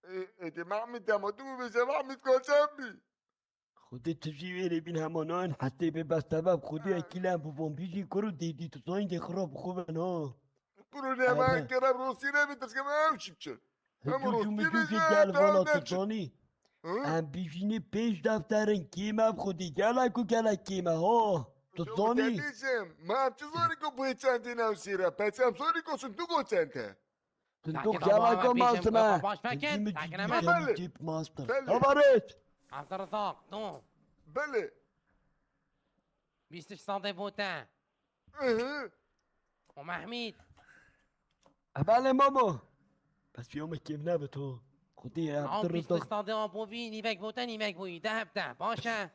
Ê, ê, de Mehmet dema tu bêje Mehmet koçan bî. Xwedê tu jî wêrê bîn hema nan hestê bê bes teveb Xwedê ekîlen bû von bîjî kuro dêdî tu zayîn dê xirab xwe ben ha. Kuro ne ma kerem rostî ne bi tirske ma ew çi biçin. Em rostî bêje gel vala tu zanî. Em bîjînê pêş defterin kême bi Xwedê gela ku gelek kême ha. Tu zanî. Bêjim ma em çi zanî ku bu çendê ne ew sîre. Pes em zanî ku sun tu ku çend e. Tindok yala ko mastime. Baş fekin, takine me. Tip master. Habaret. Abdurrazak, tu. Belê. Bîst sadê bo te. Hı hı. O Mehmîd. Belê mamo. Bes yo me kêm nebe to. Xwedê ya Abdurrazak. Bîst sadê bo vî nîvek bo te nîvek bo wî. Deh bi deh. Baş e.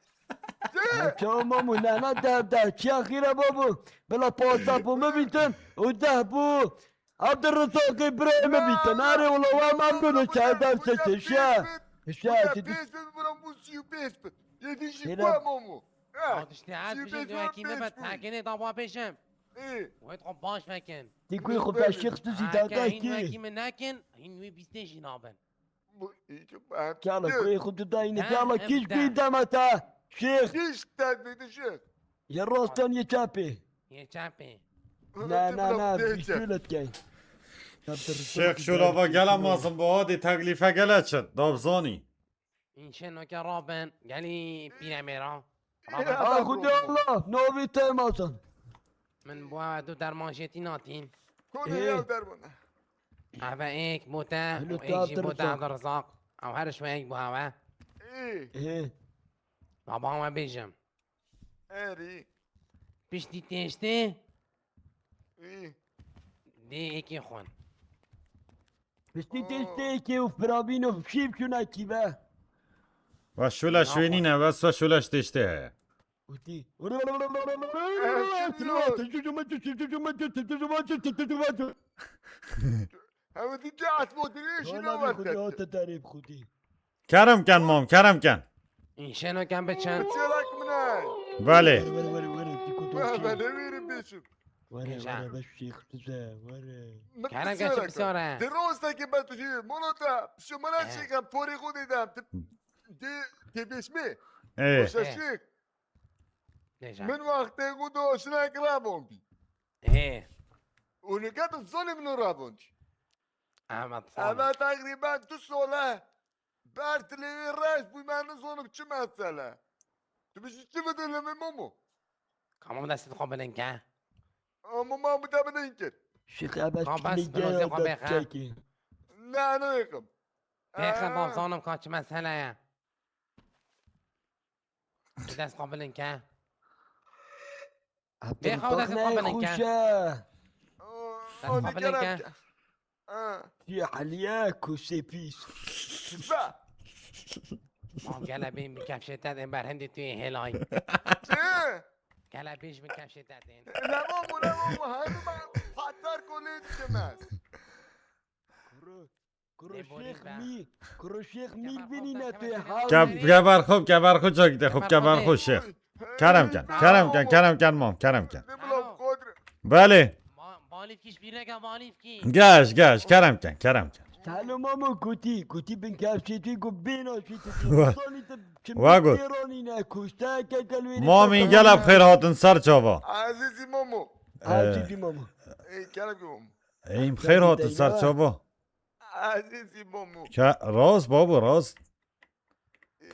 Çawa mamo ne ne deh bi deh. Çi axîre babo. Bila pazdeh bo me bîtin. O deh bo. Abdurrazakê birayê min bî, te narê wilo wa man bino çaydar çeçe şe. Şe çi di. Pêş bin bura bu sî û pênc bin. Yedinci kuam o mu? Ha. Işte her bir şey diyor ki mi bet hakene dava peşem. Wet xo baş vekin. Di kuy xo beşik tu zî dada ki. Hîn wekî min nekin, hîn wî bîstê jî nabin. Kala kuy xo tu dayne kala kîj kuy dema te. Şêx. Kîj te dedi şêx. Yê rostan yê çapê. Yê çapê. Na, na, na, bîşûlet key. Şêx Şûlava gela mezin bo, hadî teklîfe gela çi? Dabzanî. Înşe noke raben, gelî pîremêra. Raben. Ah, Xwedê Allah, novî te mezin. Min bo ew du derman jêtî natîn. Konê ya derman. Eve êk bo te û êk jî bo te Abdurrazak. Ew her şwe êk bo eve. Ê. Ê. Baba we bêjim. Erî. Piştî têştê. Î. Dê êkê xwin. Piştî têştê êkê û firabîn û şîv çûna kîve. Ve şûla şwênî ne, ve so şûla têştê heye. Xwedî. Hewe dî ke esmotî lê şîne Wela werte. Xwedî hate tarîf Xwedî. Kerem ken mam, kerem ken. Înşeno ken biçin. Çêlek min e. Belê. Were, were, were, were, dîko Were, doçî. Were, were, bêçim. Were, Hêja. Were, be şêx dize, were. Min Kerem ken çêlek. Şi bisore. Di rostekî be tu jî, mono te, pişo min He. Şêxem, porê xwe dêdem. Ti, dê, tê bêşmê. Ê. Boşa He. Şêx. Hêja. Min wextê xwe doşinek rabon bî. Ê. Û nike tu zonê min û rabon jî. Ahmet Eve Sami. Teqrîben du sole. Ber tilê wê reş bû, me nizanim çi mesele. Tu bijî çi bidin li min Momo? Ka Momo destê xwe bilind ke. Ama ma bi te bilind kir. Şêx Ebed Ka bes, kînî bin o zê gel xwe da bêxe. Çekî. Ne, ne yêkim. Bêxe, Aa. Bav zanim ka çi mesele ye. Bi dest xwe bilind ke. Bêxa û destê xwe bilind ke. Destê xwe bilind ke. Çi heliye kuşê pîs. Ba. Mam gele bîn bi kefşê te dên ber hindî tu yê hêlay. Çi? Gele bîj bi kefşê te dên. Ne Momo, ne Momo, hemû me patar kolê dikeme. Kuro, kuro Lê borî şêx be. Mî, kuro şêx mî Kemer xwe binîne bike, tu kemer ha. Ke-, kemer xwe, kemer xwe çakî te xwe, kemer xwe şêx. Kerem ken, kerem ken, kerem ken mam, kerem ken. Ne bila Qadri. Belê. Ma-, malîf kî ji bîr neke malîf kî. Geş, geş, kerem ken, kerem ken. Selo Momo kutî, kutî bin kevçê tu ku bêna şî tu Wa-, sanî tu çi wa got. Têranîne, kuşte, ke kelwêrê Mamî te gela bi xêr hatin ser çava. Azîzî Momo. Ee. Azîzî Momo. Ey, kerem ki Momo. Ey, bi xêr hatin ser çava. Azîzî Momo. Ke-, rast babo, rast.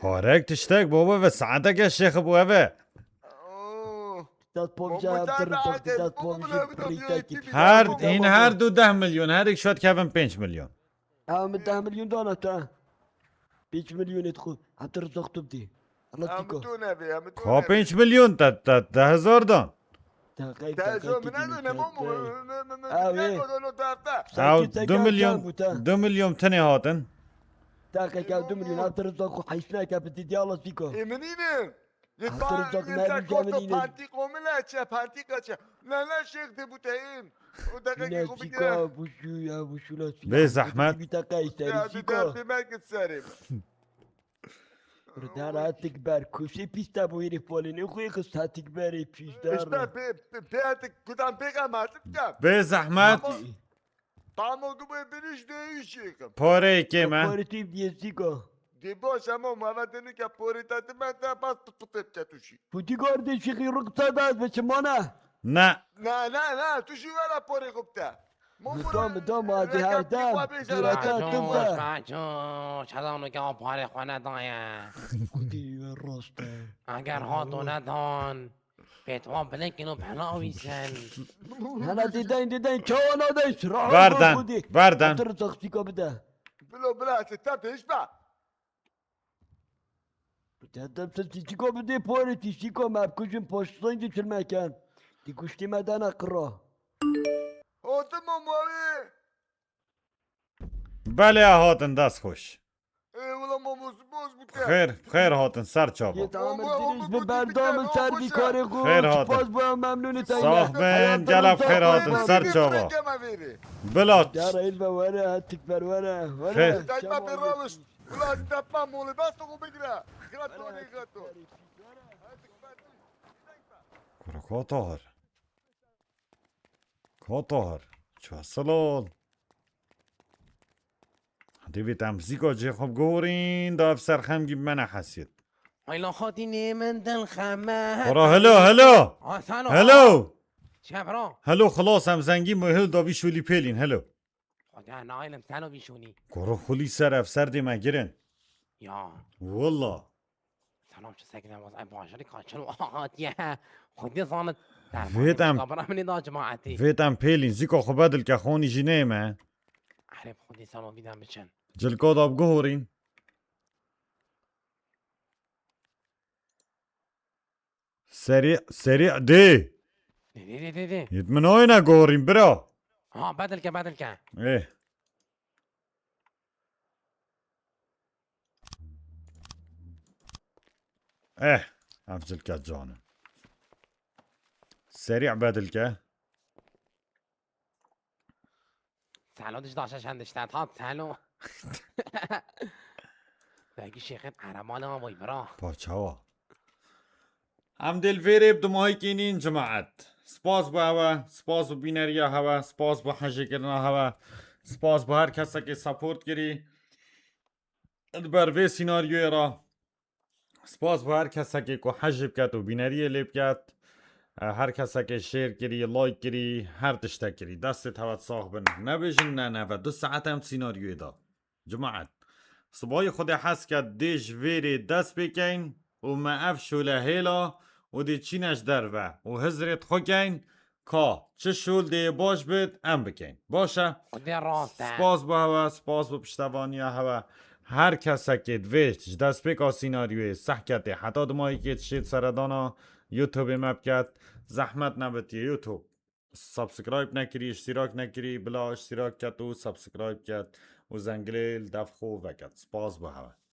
Parek tiştek babo ve saeteke şêx bû eve. Oh. Dest pom Momo, jî hem tir zok, dest pom jî prîtekî. Her, hîn her du deh milyon, her yek şat kevin pênc milyon. Em deh milyon dana te. Pênc milyonê dixwe. Em tir zok tu bidî. Em tu nebe, em tu nebe. Ka pênc milyon te, te, te hezar dan. Te qey, te qey tu bînî, te qey. Ew ê. Ew du milyon, du milyon tenê hatin. Te qey ke du milyon, ev tu rizda xwe heyşneke bi dîdî Allah zîko. Ê min nînin. Yê ta, yê te koto pantî komile çe, pantîka çe. Ne, ne şêx de bu te in. O deqekê xwe bigire. Bê zehmet. Bî te qey serî zîko. Ya, derdê me git serê min. Dara tik ber kuşê pîs te bû hêrê polê nê xwe xist ha tik berê pîs dara. İşte pê, pê, pê tik kudan pê qemat dikem. Bê zehmet. Pamo, pamo gibi bir iş değişikim. Porê kê me. Porê tîv diye zîko. Dê baş ama mava denu ke porê te ti me te bas pıt pıt ke tuşi. Puti kardeşi rıkta da be çimana. Ne. Ne, ne, ne, tuşi vera porê xwe bite. Bi dom, bi dom, hadi her dem. Dûreta tim de. Baco, çadan ke o parê xwe nedaye. Xwedî we rast e. Eger hato nedan, pêtwa bilikin û pela wî sen. Hela dîdeyn, dîdeyn, çawa nadeyn, şira. Berden, berden. Hatır taksika bide. Bilo, bila, te pêş be. Te, te, te, tîştîko bidê porê, tîştîko me bikujin, poştên jî çil mekin. Tî kuştî me dene qira. Hatim o mavê. Belê, hatin, dest xweş. Ê, wila mamoz, boz bû te. Xêr, xêr hatin, ser çava. Yê tamam, Omo, dirîj omo, bi bû berdam te, ser omo, vî karê xwe. Xêr hatin. Spas bû, em memnûn ê te. Sax bin, gelek xêr hatin, ser çava. Bila. Dara hêl ve were, tik ber were, were. Xêr. Dayma bir rawiş. Ulan depa moli bas to bigre. Grato ne grato. Kuro Kotor. Kotor. Çasilol. Divê te em zîka cê xwe bigorîn, da ev serxemgî bi me nehesiyet. Ayla xatînê min dil xeme. Kuro, hello, hello. Ah, sano. Hello. Çe bro? Hello, xilas em zengî muhil da vî şûlî pêlîn, hello. Xwedê naîlim seno vî şûnî. Kuro xulî ser ev ser dê me girin. Ya. Walla. Selam, çi sekine waz, ay, bajarî kaçın o hatiye. Xwedê zanit. Vêt em. Kabra minê da cemaetî. Vêt em pêlîn, zîka xwe bedil ke xonî jî neyme. Erê, xwedê seno vîden biçin. Cilka da biguhorîn. Serî, serî dê. Dê, dê, dê, dê, dê. Yê min ayne gorîn, bira. Ha, bedil ke, bedil ke. Ê. Eh, ev cilke can in. Serî bedil ke. Selo dişt daşa şen diştet hat selo. Belki şêxin eremalê ma boy bira. Paçawa. Em dê li vêrê bi dimahîkê nîn cemaet. Spas bo hewe, spas bo bîneriya hewe, spas bo hejêkirina hewe, spas bo her kesekê support kirî. Li ber vê sînaryoyê re spas bo her kesekê ku hejê biket û bîneriyê lê biket. E, her kesekê share kirî, like kirî, her tiştek kirî. Destê tewe sax bin. Nebêjin ne neve. Du saet em sînaryoyê da. Cemaet. Sibayî Xwedê hez ket dê ji vêrê dest pê keyn û me ev şole hêla û dê çîne ji derve û hizrê xwe keyn ka çi şol dê baş bit em bikeyn. Baş e? Xwedê rast e. Spas bo hewe, spas bo piştevaniya hewe. Her kesekê divê ji destpêka sînaryoyê sehketê heta dimayîkê dişêt seredana YouTubeê me biket. Zehmet nebitiye YouTube. Subscribe nekirî, iştirak nekirî, bila iştirak ket û subscribe ket û zengilê li dev xwe veket. Spas bo hewe.